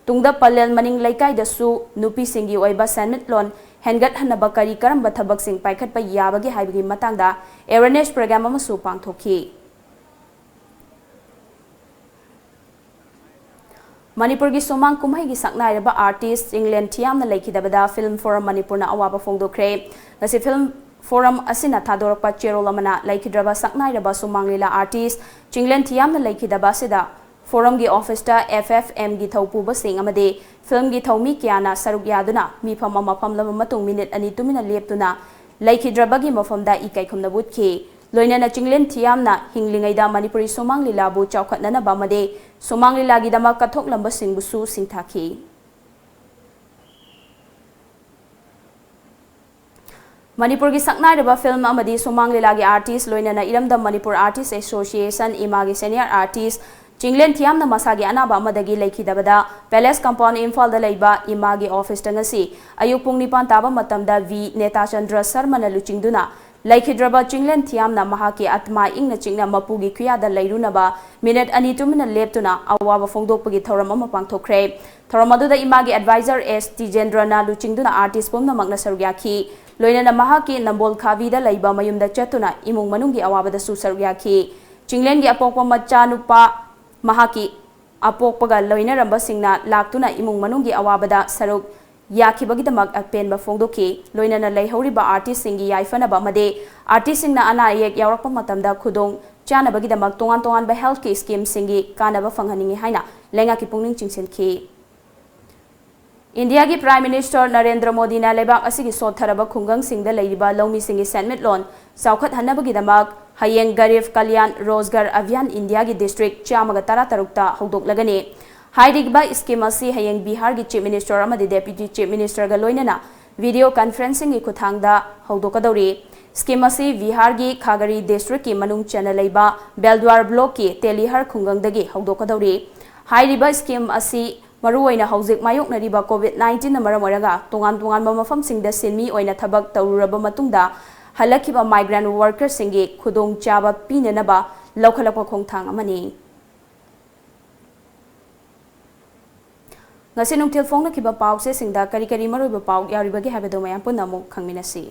ꯇꯨꯡꯗ ꯄꯂꯦꯜ ꯃꯅꯤꯡ ꯂꯩꯀꯥꯏꯗꯁꯨ ꯅꯨꯄꯤꯁꯤꯡꯒꯤ ꯑꯣꯏꯕ ꯁꯦꯟꯃꯤꯠꯂꯣꯟ ꯍꯦꯟꯒꯠꯍꯟꯅꯕ ꯀꯔꯤ ꯀꯔꯝꯕ ꯊꯕꯛꯁꯤꯡ ꯄꯥꯏꯈꯠꯄ ꯌꯥꯕꯒꯦ ꯍꯥꯏꯕꯒꯤ ꯃꯇꯥꯡꯗ awareness program ꯑꯃꯁꯨ ꯄꯥꯡꯊꯣꯛꯈꯤ꯫ ꯃꯅꯤꯄꯨꯔꯒꯤ ꯁꯨꯃꯥꯡ ꯀꯨꯝꯍꯩꯒꯤ ꯁꯛꯅꯥꯏꯔꯕ artist ꯆꯤꯡꯂꯦꯟ ꯊꯤꯌꯥꯝꯅ ꯂꯩꯈꯤꯗꯕꯗ Film Forum ꯃꯅꯤꯄꯨꯔꯅ ꯑꯋꯥꯕ ꯐꯣꯡꯗꯣꯛꯈ꯭ꯔꯦ꯫ ꯉꯁꯤ Film Forum ꯑꯁꯤꯅ ꯊꯥꯗꯣꯔꯛꯄ ꯆꯦꯔꯣꯜ ꯑꯃꯅ ꯂꯩꯈꯤꯗ꯭ꯔꯕ ꯁꯛꯅꯥꯏꯔꯕ ꯁꯨꯃꯥꯡ ꯂꯤꯂꯥ artist ꯆꯤꯡꯂꯦꯟ ꯊꯤꯌꯥꯝꯅ ꯂꯩꯈꯤꯗꯕ ꯑꯁꯤꯗ Forumꯒꯤ officeꯇ F F Mꯒꯤ ꯊꯧꯄꯨꯕꯁꯤꯡ ꯑꯃꯗꯤ filmꯒꯤ ꯊꯧꯃꯤ ꯀꯌꯥꯅ ꯁꯔꯨꯛ ꯌꯥꯗꯨꯅ ꯃꯤꯐꯝ ꯑꯃ ꯐꯝꯂꯕ ꯃꯇꯨꯡ ꯃꯤꯅꯤꯠ ꯑꯅꯤ ꯇꯨꯃꯤꯟꯅ ꯂꯦꯞꯇꯨꯅ ꯂꯩꯈꯤꯗ꯭ꯔꯕꯒꯤ ꯃꯐꯝꯗ ꯏꯀꯥꯏ ꯈꯨꯝꯅꯕ ꯎꯠꯈꯤ꯫ ꯂꯣꯏꯅꯅ ꯆꯤꯡꯂꯦꯟ ꯊꯤꯌꯥꯝꯅ ꯍꯤꯡꯂꯤꯉꯩꯗ ꯃꯅꯤꯄꯨꯔꯤ ꯁꯨꯃꯥꯡ ꯂꯤꯂꯥꯕꯨ ꯆꯥꯎꯈꯠꯅꯅꯕ ꯑꯃꯗꯤ ꯁꯨꯃꯥꯡ ꯂꯤꯂꯥꯒꯤꯗꯃꯛ ꯀꯠꯊꯣꯛꯂꯝꯕꯁꯤꯡꯕꯨꯁꯨ ꯁꯤꯡꯊꯥꯈꯤ꯫ ꯃꯅꯤꯄꯨꯔꯒꯤ ꯁꯛꯅꯥꯏꯔꯕ film ꯑꯃꯗꯤ ꯁꯨꯃꯥꯡ ꯂꯤꯂꯥꯒꯤ artist ꯂꯣꯏꯅꯅ ꯏꯔꯝꯗꯝ ꯃꯅꯤꯄꯨꯔ Artist Association ꯏꯃꯥꯒꯤ senior artist ꯆꯤꯡꯂꯦꯟ ꯊꯤꯌꯥꯝꯅ ꯃꯁꯥꯒꯤ ꯑꯅꯥꯕ ꯑꯃꯗꯒꯤ ꯂꯩꯈꯤꯗꯕꯗ Palace Compound ꯏꯝꯐꯥꯜꯗ ꯂꯩꯕ ꯏꯃꯥꯒꯤ officeꯇ ꯉꯁꯤ ꯑꯌꯨꯛ ꯄꯨꯡ ꯅꯤꯄꯥꯟ ꯇꯥꯕ ꯃꯇꯝꯗ V ꯅꯦꯇꯥꯆꯟꯗ꯭ꯔ ꯁꯔꯃꯅ ꯂꯨꯆꯤꯡꯗꯨꯅ ꯂꯩꯈꯤꯗ꯭ꯔꯕ ꯆꯤꯡꯂꯦꯟ ꯊꯤꯌꯥꯝꯅ ꯃꯍꯥꯛꯀꯤ ꯑꯥꯇꯃꯥ ꯏꯪꯅ ꯆꯤꯛꯅ ꯃꯄꯨꯒꯤ ꯈꯨꯌꯥꯗ ꯂꯩꯔꯨꯅꯕ ꯃꯤꯅꯤꯠ ꯑꯅꯤ ꯇꯨꯃꯤꯟꯅ ꯂꯦꯞꯇꯨꯅ ꯑꯋꯥꯕ ꯐꯣꯡꯗꯣꯛꯄꯒꯤ ꯊꯧꯔꯝ ꯑꯃ ꯄꯥꯡꯊꯣꯛꯈ꯭ꯔꯦ꯫ ꯊꯧꯔꯝ ꯑꯗꯨꯗ ꯏꯃꯥꯒꯤ advisor S ꯇꯤꯖꯦꯟꯗ꯭ꯔꯅ ꯂꯨꯆꯤꯡꯗꯨꯅ artist ꯄꯨꯝꯅꯃꯛꯅ ꯁꯔꯨꯛ ꯌꯥꯈꯤ꯫ ꯂꯣꯏꯅꯅ ꯃꯍꯥꯛꯀꯤ ꯅꯝꯕꯣꯜ ꯈꯥꯕꯤꯗ ꯂꯩꯕ ꯃꯌꯨꯝꯗ ꯆꯠꯇꯨꯅ ꯏꯃꯨꯡ ꯃꯅꯨꯡꯒꯤ ꯑꯋꯥꯕꯗꯁꯨ ꯁꯔꯨꯛ ꯌꯥꯈꯤ꯫ ꯆꯤꯡꯂꯦꯟꯒꯤ ꯑꯄꯣꯛꯄ ꯃꯆꯥꯅꯨꯄꯥ ꯃꯍꯥꯛꯀꯤ ꯑꯄꯣꯛꯄꯒ ꯂꯣꯏꯅꯔꯝꯕꯁꯤꯡꯅ ꯂꯥꯛꯇꯨꯅ ꯏꯃꯨꯡ ꯃꯅꯨꯡꯒꯤ ꯑꯋꯥꯕꯗ ꯁꯔꯨꯛ ꯌꯥꯈꯤꯕꯒꯤꯗꯃꯛ ꯑꯄꯦꯟꯕ ꯐꯣꯡꯗꯣꯛꯈꯤ꯫ ꯂꯣꯏꯅꯅ ꯂꯩꯍꯧꯔꯤꯕ artistꯁꯤꯡꯒꯤ ꯌꯥꯏꯐꯅꯕ ꯑꯃꯗꯤ artistꯁꯤꯡꯅ ꯑꯅꯥ ꯑꯌꯦꯛ ꯌꯥꯎꯔꯛꯄ ꯃꯇꯝꯗ ꯈꯨꯗꯣꯡ ꯆꯥꯅꯕꯒꯤꯗꯃꯛ ꯇꯣꯉꯥꯟ ꯇꯣꯉꯥꯟꯕ healthꯀꯤ schemeꯁꯤꯡꯒꯤ ꯀꯥꯟꯅꯕ ꯐꯪꯍꯟꯅꯤꯡꯏ ꯍꯥꯏꯅ ꯂꯩꯉꯥꯛꯀꯤ ꯄꯨꯛꯅꯤꯡ ꯆꯤꯡꯁꯤꯟꯈꯤ꯫ ꯏꯟꯗꯤꯌꯥꯒꯤ Prime Minister ꯅꯔꯦꯟꯗ꯭ꯔ ꯃꯣꯗꯤꯅ ꯂꯩꯕꯥꯛ ꯑꯁꯤꯒꯤ ꯁꯣꯠꯊꯔꯕ ꯈꯨꯡꯒꯪꯁꯤꯡꯗ ꯂꯩꯔꯤꯕ ꯂꯧꯃꯤꯁꯤꯡꯒꯤ ꯁꯦꯟꯃꯤꯠꯂꯣꯟ ꯆꯥꯎꯈꯠꯍꯟꯅꯕꯒꯤꯗꯃꯛ ꯍꯌꯦꯡ ꯒꯔꯤꯕ ꯀꯂꯌꯥꯟ ꯔꯣꯖꯒꯥꯔ ꯑꯚꯤꯌꯥꯟ ꯏꯟꯗꯤꯌꯥꯒꯤ district ꯆꯥꯝꯃꯒ ꯇꯔꯥ ꯇꯔꯨꯛꯇ ꯍꯧꯗꯣꯛꯂꯒꯅꯤ꯫ ꯍꯥꯏꯔꯤꯕ scheme ꯑꯁꯤ ꯍꯌꯦꯡ ꯕꯤꯍꯥꯔꯒꯤ Chief Minister ꯑꯃꯗꯤ Deputy Chief Ministerꯒ ꯂꯣꯏꯅꯅ video conferencingꯒꯤ ꯈꯨꯠꯊꯥꯡꯗ ꯍꯧꯗꯣꯛꯀꯗꯧꯔꯤ꯫ Scheme ꯑꯁꯤ ꯕꯤꯍꯥꯔꯒꯤ ꯈꯥꯒꯔꯤ districtꯀꯤ ꯃꯅꯨꯡ ꯆꯟꯅ ꯂꯩꯕ ꯕꯦꯜꯗ꯭ꯋꯥꯔ blockꯀꯤ ꯇꯦꯂꯤꯍꯔ ꯈꯨꯡꯒꯪꯗꯒꯤ ꯍꯧꯗꯣꯛꯀꯗꯧꯔꯤ꯫ ꯍꯥꯏꯔꯤꯕ scheme ꯑꯁꯤ ꯃꯔꯨꯑꯣꯏꯅ ꯍꯧꯖꯤꯛ ꯃꯥꯌꯣꯛꯅꯔꯤꯕ COVID nineteenꯅ ꯃꯔꯝ ꯑꯣꯏꯔꯒ ꯇꯣꯉꯥꯟ ꯇꯣꯉꯥꯟꯕ ꯃꯐꯝꯁꯤꯡꯗ ꯁꯤꯟꯃꯤ ꯑꯣꯏꯅ ꯊꯕꯛ ꯇꯧꯔꯨꯔꯕ ꯃꯇꯨꯡꯗ ꯍꯜꯂꯛꯈꯤꯕ migrant workerꯁꯤꯡꯒꯤ ꯈꯨꯗꯣꯡꯆꯥꯕ ꯄꯤꯅꯅꯕ ꯂꯧꯈꯠꯂꯛꯄ ꯈꯣꯡꯊꯥꯡ ꯑꯃꯅꯤ꯫ ꯉꯁꯤ ꯅꯨꯡꯊꯤꯜ ꯐꯣꯡꯅꯈꯤꯕ ꯄꯥꯎꯆꯦꯁꯤꯡꯗ ꯀꯔꯤ ꯀꯔꯤ ꯃꯔꯨꯑꯣꯏꯕ ꯄꯥꯎ ꯌꯥꯎꯔꯤꯕꯒꯦ ꯍꯥꯏꯕꯗꯨ ꯃꯌꯥꯝ ꯄꯨꯟꯅ ꯑꯃꯨꯛ ꯈꯪꯃꯤꯟꯅꯁꯤ꯫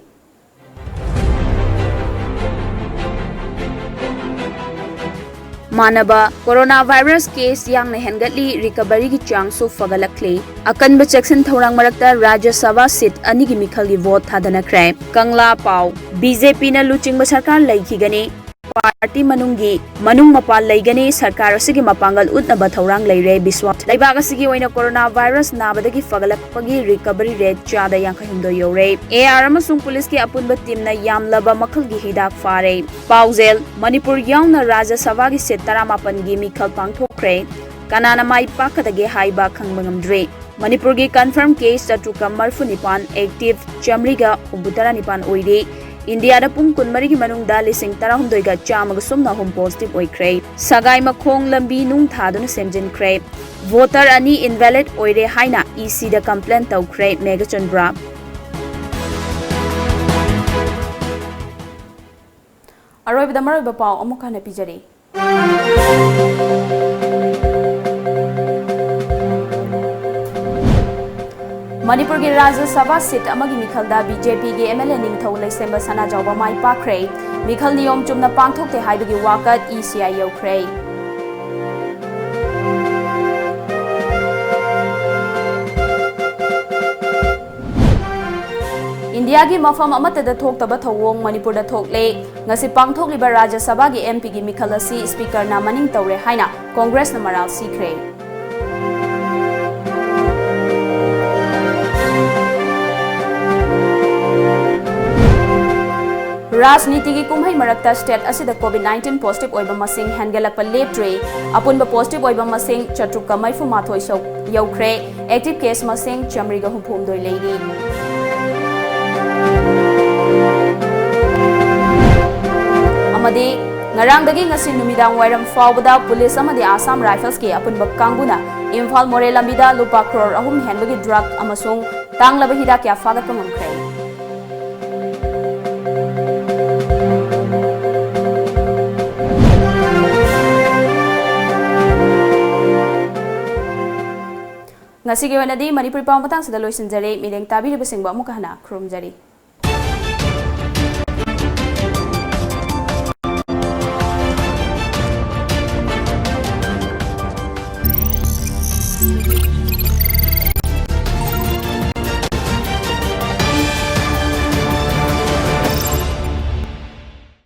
ꯃꯥꯟꯅꯕ ꯀꯣꯔꯣꯅꯥ ꯚꯥꯏꯔꯁ ꯀꯦꯁ ꯌꯥꯡꯅ ꯍꯦꯟꯒꯠꯂꯤ, ꯔꯤꯀꯚꯔꯤꯒꯤ ꯆꯥꯡꯁꯨ ꯐꯒꯠꯂꯛꯂꯤ꯫ ꯑꯀꯟꯕ ꯆꯦꯛꯁꯤꯟ ꯊꯧꯔꯥꯡ ꯃꯔꯛꯇ ꯔꯥꯖ꯭ꯌ ꯁꯚꯥ ꯁꯤꯠ ꯑꯅꯤꯒꯤ ꯃꯤꯈꯜꯒꯤ ꯚꯣꯠ ꯊꯥꯗꯅꯈ꯭ꯔꯦ꯫ ꯀꯪꯂꯥ ꯄꯥꯎ, ꯕꯤ ꯖꯦ ꯄꯤꯅ ꯂꯨꯆꯤꯡꯕ ꯁꯔꯀꯥꯔ ꯂꯩꯈꯤꯒꯅꯤ꯫ ꯄꯥꯔꯇꯤ ꯃꯅꯨꯡꯒꯤ ꯃꯅꯨꯡ ꯃꯄꯥꯟ ꯂꯩꯒꯅꯤ꯫ ꯁꯔꯀꯥꯔ ꯑꯁꯤꯒꯤ ꯃꯄꯥꯡꯒꯜ ꯎꯠꯅꯕ ꯊꯧꯔꯥꯡ ꯂꯩꯔꯦ꯫ ꯕꯤꯁ꯭ꯋꯥ ꯂꯩꯕꯥꯛ ꯑꯁꯤꯒꯤ ꯑꯣꯏꯅ ꯀꯣꯔꯣꯅꯥ ꯚꯥꯏꯔꯁ ꯅꯥꯕꯗꯒꯤ ꯐꯒꯠꯂꯛꯄꯒꯤ ꯔꯤꯀꯚꯔꯤ ꯔꯦꯠ ꯆꯥꯗ ꯌꯥꯡꯈꯩ ꯍꯨꯝꯗꯣꯏ ꯌꯧꯔꯦ꯫ ꯑꯦ ꯑꯥꯔ ꯑꯃꯁꯨꯡ ꯄꯨꯂꯤꯁꯀꯤ ꯑꯄꯨꯟꯕ ꯇꯤꯝꯅ ꯌꯥꯝꯂꯕ ꯃꯈꯜꯒꯤ ꯍꯤꯗꯥꯛ ꯐꯥꯔꯦ꯫ ꯄꯥꯎꯖꯦꯜ, ꯃꯅꯤꯄꯨꯔ ꯌꯥꯎꯅ ꯔꯥꯖ꯭ꯌ ꯁꯚꯥꯒꯤ ꯁꯤꯠ ꯇꯔꯥꯃꯥꯄꯟꯒꯤ ꯃꯤꯈꯜ ꯄꯥꯡꯊꯣꯛꯈ꯭ꯔꯦ꯫ ꯀꯅꯥꯅ ꯃꯥꯏ ꯄꯥꯛꯀꯗꯒꯦ ꯍꯥꯏꯕ ꯈꯪꯕ ꯉꯝꯗ꯭ꯔꯤ꯫ ꯃꯅꯤꯄꯨꯔꯒꯤ ꯀꯟꯐꯥꯔꯝ ꯀꯦꯁ ꯆꯥꯇ꯭ꯔꯨꯛꯀ ꯃꯔꯤꯐꯨ ꯅꯤꯄꯥꯟ, ꯑꯦꯛꯇꯤꯚ ꯆꯥꯃꯔꯤꯒ ꯍꯨꯝꯐꯨ ꯇꯔꯥ ꯅꯤꯄꯥꯟ ꯑꯣꯏꯔꯤ꯫ ꯏꯟꯗꯤꯌꯥꯗ ꯄꯨꯡ ꯀꯨꯟꯃꯔꯤꯒꯤ ꯃꯅꯨꯡꯗ ꯂꯤꯁꯤꯡ ꯇꯔꯥꯍꯨꯝꯗꯣꯏꯒ ꯆꯥꯝꯃꯒ ꯁꯨꯞꯅ ꯑꯍꯨꯝ ꯄꯣꯖꯤꯇꯤꯚ ꯑꯣꯏꯈ꯭ꯔꯦ꯫ ꯁꯒꯥꯏ ꯃꯈꯣꯡ ꯂꯝꯕꯤ ꯅꯨꯡ ꯊꯥꯗꯨꯅ ꯁꯦꯝꯖꯤꯟꯈ꯭ꯔꯦ꯫ ꯚꯣꯇꯔ ꯑꯅꯤ ꯏꯟꯚꯦꯂꯤꯗ ꯑꯣꯏꯔꯦ ꯍꯥꯏꯅ ꯏ ꯁꯤꯗ ꯀꯝꯄ꯭ꯂꯦꯟ ꯇꯧꯈ꯭ꯔꯦ꯫ ꯃꯦꯘꯆꯟꯗ꯭ꯔ꯫ ꯑꯔꯣꯏꯕꯗ ꯃꯔꯨꯑꯣꯏꯕ ꯄꯥꯎ ꯑꯃꯨꯛ ꯍꯟꯅ ꯄꯤꯖꯔꯤ꯫ ꯃꯅꯤꯄꯨꯔꯒꯤ ꯔꯥꯖ꯭ꯌ ꯁꯚꯥ ꯁꯤꯠ ꯑꯃꯒꯤ ꯃꯤꯈꯜꯗ ꯕꯤ ꯖꯦ ꯄꯤꯒꯤ ꯑꯦꯝ ꯑꯦꯜ ꯑꯦ ꯅꯤꯡꯊꯧ ꯂꯩꯁꯦꯝꯕ ꯁꯅꯥꯖꯥꯎꯕ ꯃꯥꯏ ꯄꯥꯛꯈ꯭ꯔꯦ꯫ ꯃꯤꯈꯜ ꯅꯤꯌꯣꯝ ꯆꯨꯝꯅ ꯄꯥꯡꯊꯣꯛꯇꯦ ꯍꯥꯏꯕꯒꯤ ꯋꯥꯀꯠ ꯏ ꯁꯤ ꯑꯥꯏ ꯌꯧꯈ꯭ꯔꯦ꯫ ꯏꯟꯗꯤꯌꯥꯒꯤ ꯃꯐꯝ ꯑꯃꯠꯇꯗ ꯊꯣꯛꯇꯕ ꯊꯧꯑꯣꯡ ꯃꯅꯤꯄꯨꯔꯗ ꯊꯣꯛꯂꯦ꯫ ꯉꯁꯤ ꯄꯥꯡꯊꯣꯛꯂꯤꯕ ꯔꯥꯖ꯭ꯌ ꯁꯚꯥꯒꯤ ꯑꯦꯝ ꯄꯤꯒꯤ ꯃꯤꯈꯜ ꯑꯁꯤ ꯁ꯭ꯄꯤꯀꯔꯅ ꯃꯅꯤꯡ ꯇꯧꯔꯦ ꯍꯥꯏꯅ ꯀꯣꯡꯒ꯭ꯔꯦꯁꯅ ꯃꯔꯥꯜ ꯁꯤꯈ꯭ꯔꯦ꯫ ꯔꯥꯖꯅꯤꯇꯤꯒꯤ ꯀꯨꯝꯍꯩ ꯃꯔꯛꯇ ꯁ꯭ꯇꯦꯠ ꯑꯁꯤꯗ ꯀꯣꯚꯤꯗ ꯅꯥꯏꯟꯇꯤꯟ ꯄꯣꯖꯤꯇꯤꯚ ꯑꯣꯏꯕ ꯃꯁꯤꯡ ꯍꯦꯟꯒꯠꯂꯛꯄ ꯂꯦꯞꯇ꯭ꯔꯤ꯫ ꯑꯄꯨꯟꯕ ꯄꯣꯖꯤꯇꯤꯚ ꯑꯣꯏꯕ ꯃꯁꯤꯡ ꯆꯥꯇ꯭ꯔꯨꯛꯀ ꯃꯔꯤꯐꯨ ꯃꯥꯊꯣꯏ ꯁꯧ-, ꯌꯧꯈ꯭ꯔꯦ꯫ ꯑꯦꯛꯇꯤꯚ ꯀꯦꯁ ꯃꯁꯤꯡ ꯆꯥꯃꯔꯤꯒ ꯍꯨꯝꯐꯨ ꯍꯨꯝꯗꯣꯏ ꯂꯩꯔꯤ꯫ ꯑꯃꯗꯤ ꯉꯔꯥꯡꯗꯒꯤ ꯉꯁꯤ ꯅꯨꯃꯤꯗꯥꯡ ꯋꯥꯏꯔꯝ ꯐꯥꯎꯕꯗ ꯄꯨꯂꯤꯁ ꯑꯃꯗꯤ ꯑꯁꯥꯝ ꯔꯥꯏꯐꯜꯁꯀꯤ ꯑꯄꯨꯟꯕ ꯀꯥꯡꯕꯨꯅ ꯏꯝꯐꯥꯜ ꯃꯣꯔꯦ ꯂꯝꯕꯤꯗ ꯂꯨꯄꯥ ꯀ꯭ꯔꯣꯔ ꯑꯍꯨꯝ ꯍꯦꯟꯕꯒꯤ ꯗ꯭ꯔꯒ ꯑꯃꯁꯨꯡ ꯇꯥꯡꯂꯕ ꯍꯤꯗꯥꯛ ꯀꯌꯥ ꯐꯥꯒꯠꯄ ꯉꯝꯈ꯭ꯔꯦ꯫ ꯉꯁꯤꯒꯤ ꯑꯣꯏꯅꯗꯤ ꯃꯅꯤꯄꯨꯔꯤ ꯄꯥꯎ ꯃꯇꯥꯡꯁꯤꯗ ꯂꯣꯏꯁꯤꯟꯖꯔꯦ꯫ ꯃꯤꯠꯌꯦꯡ ꯇꯥꯕꯤꯔꯤꯕꯁꯤꯡꯕꯨ ꯑꯃꯨꯛꯀ ꯍꯟꯅ ꯈꯨꯔꯨꯝꯖꯔꯤ꯫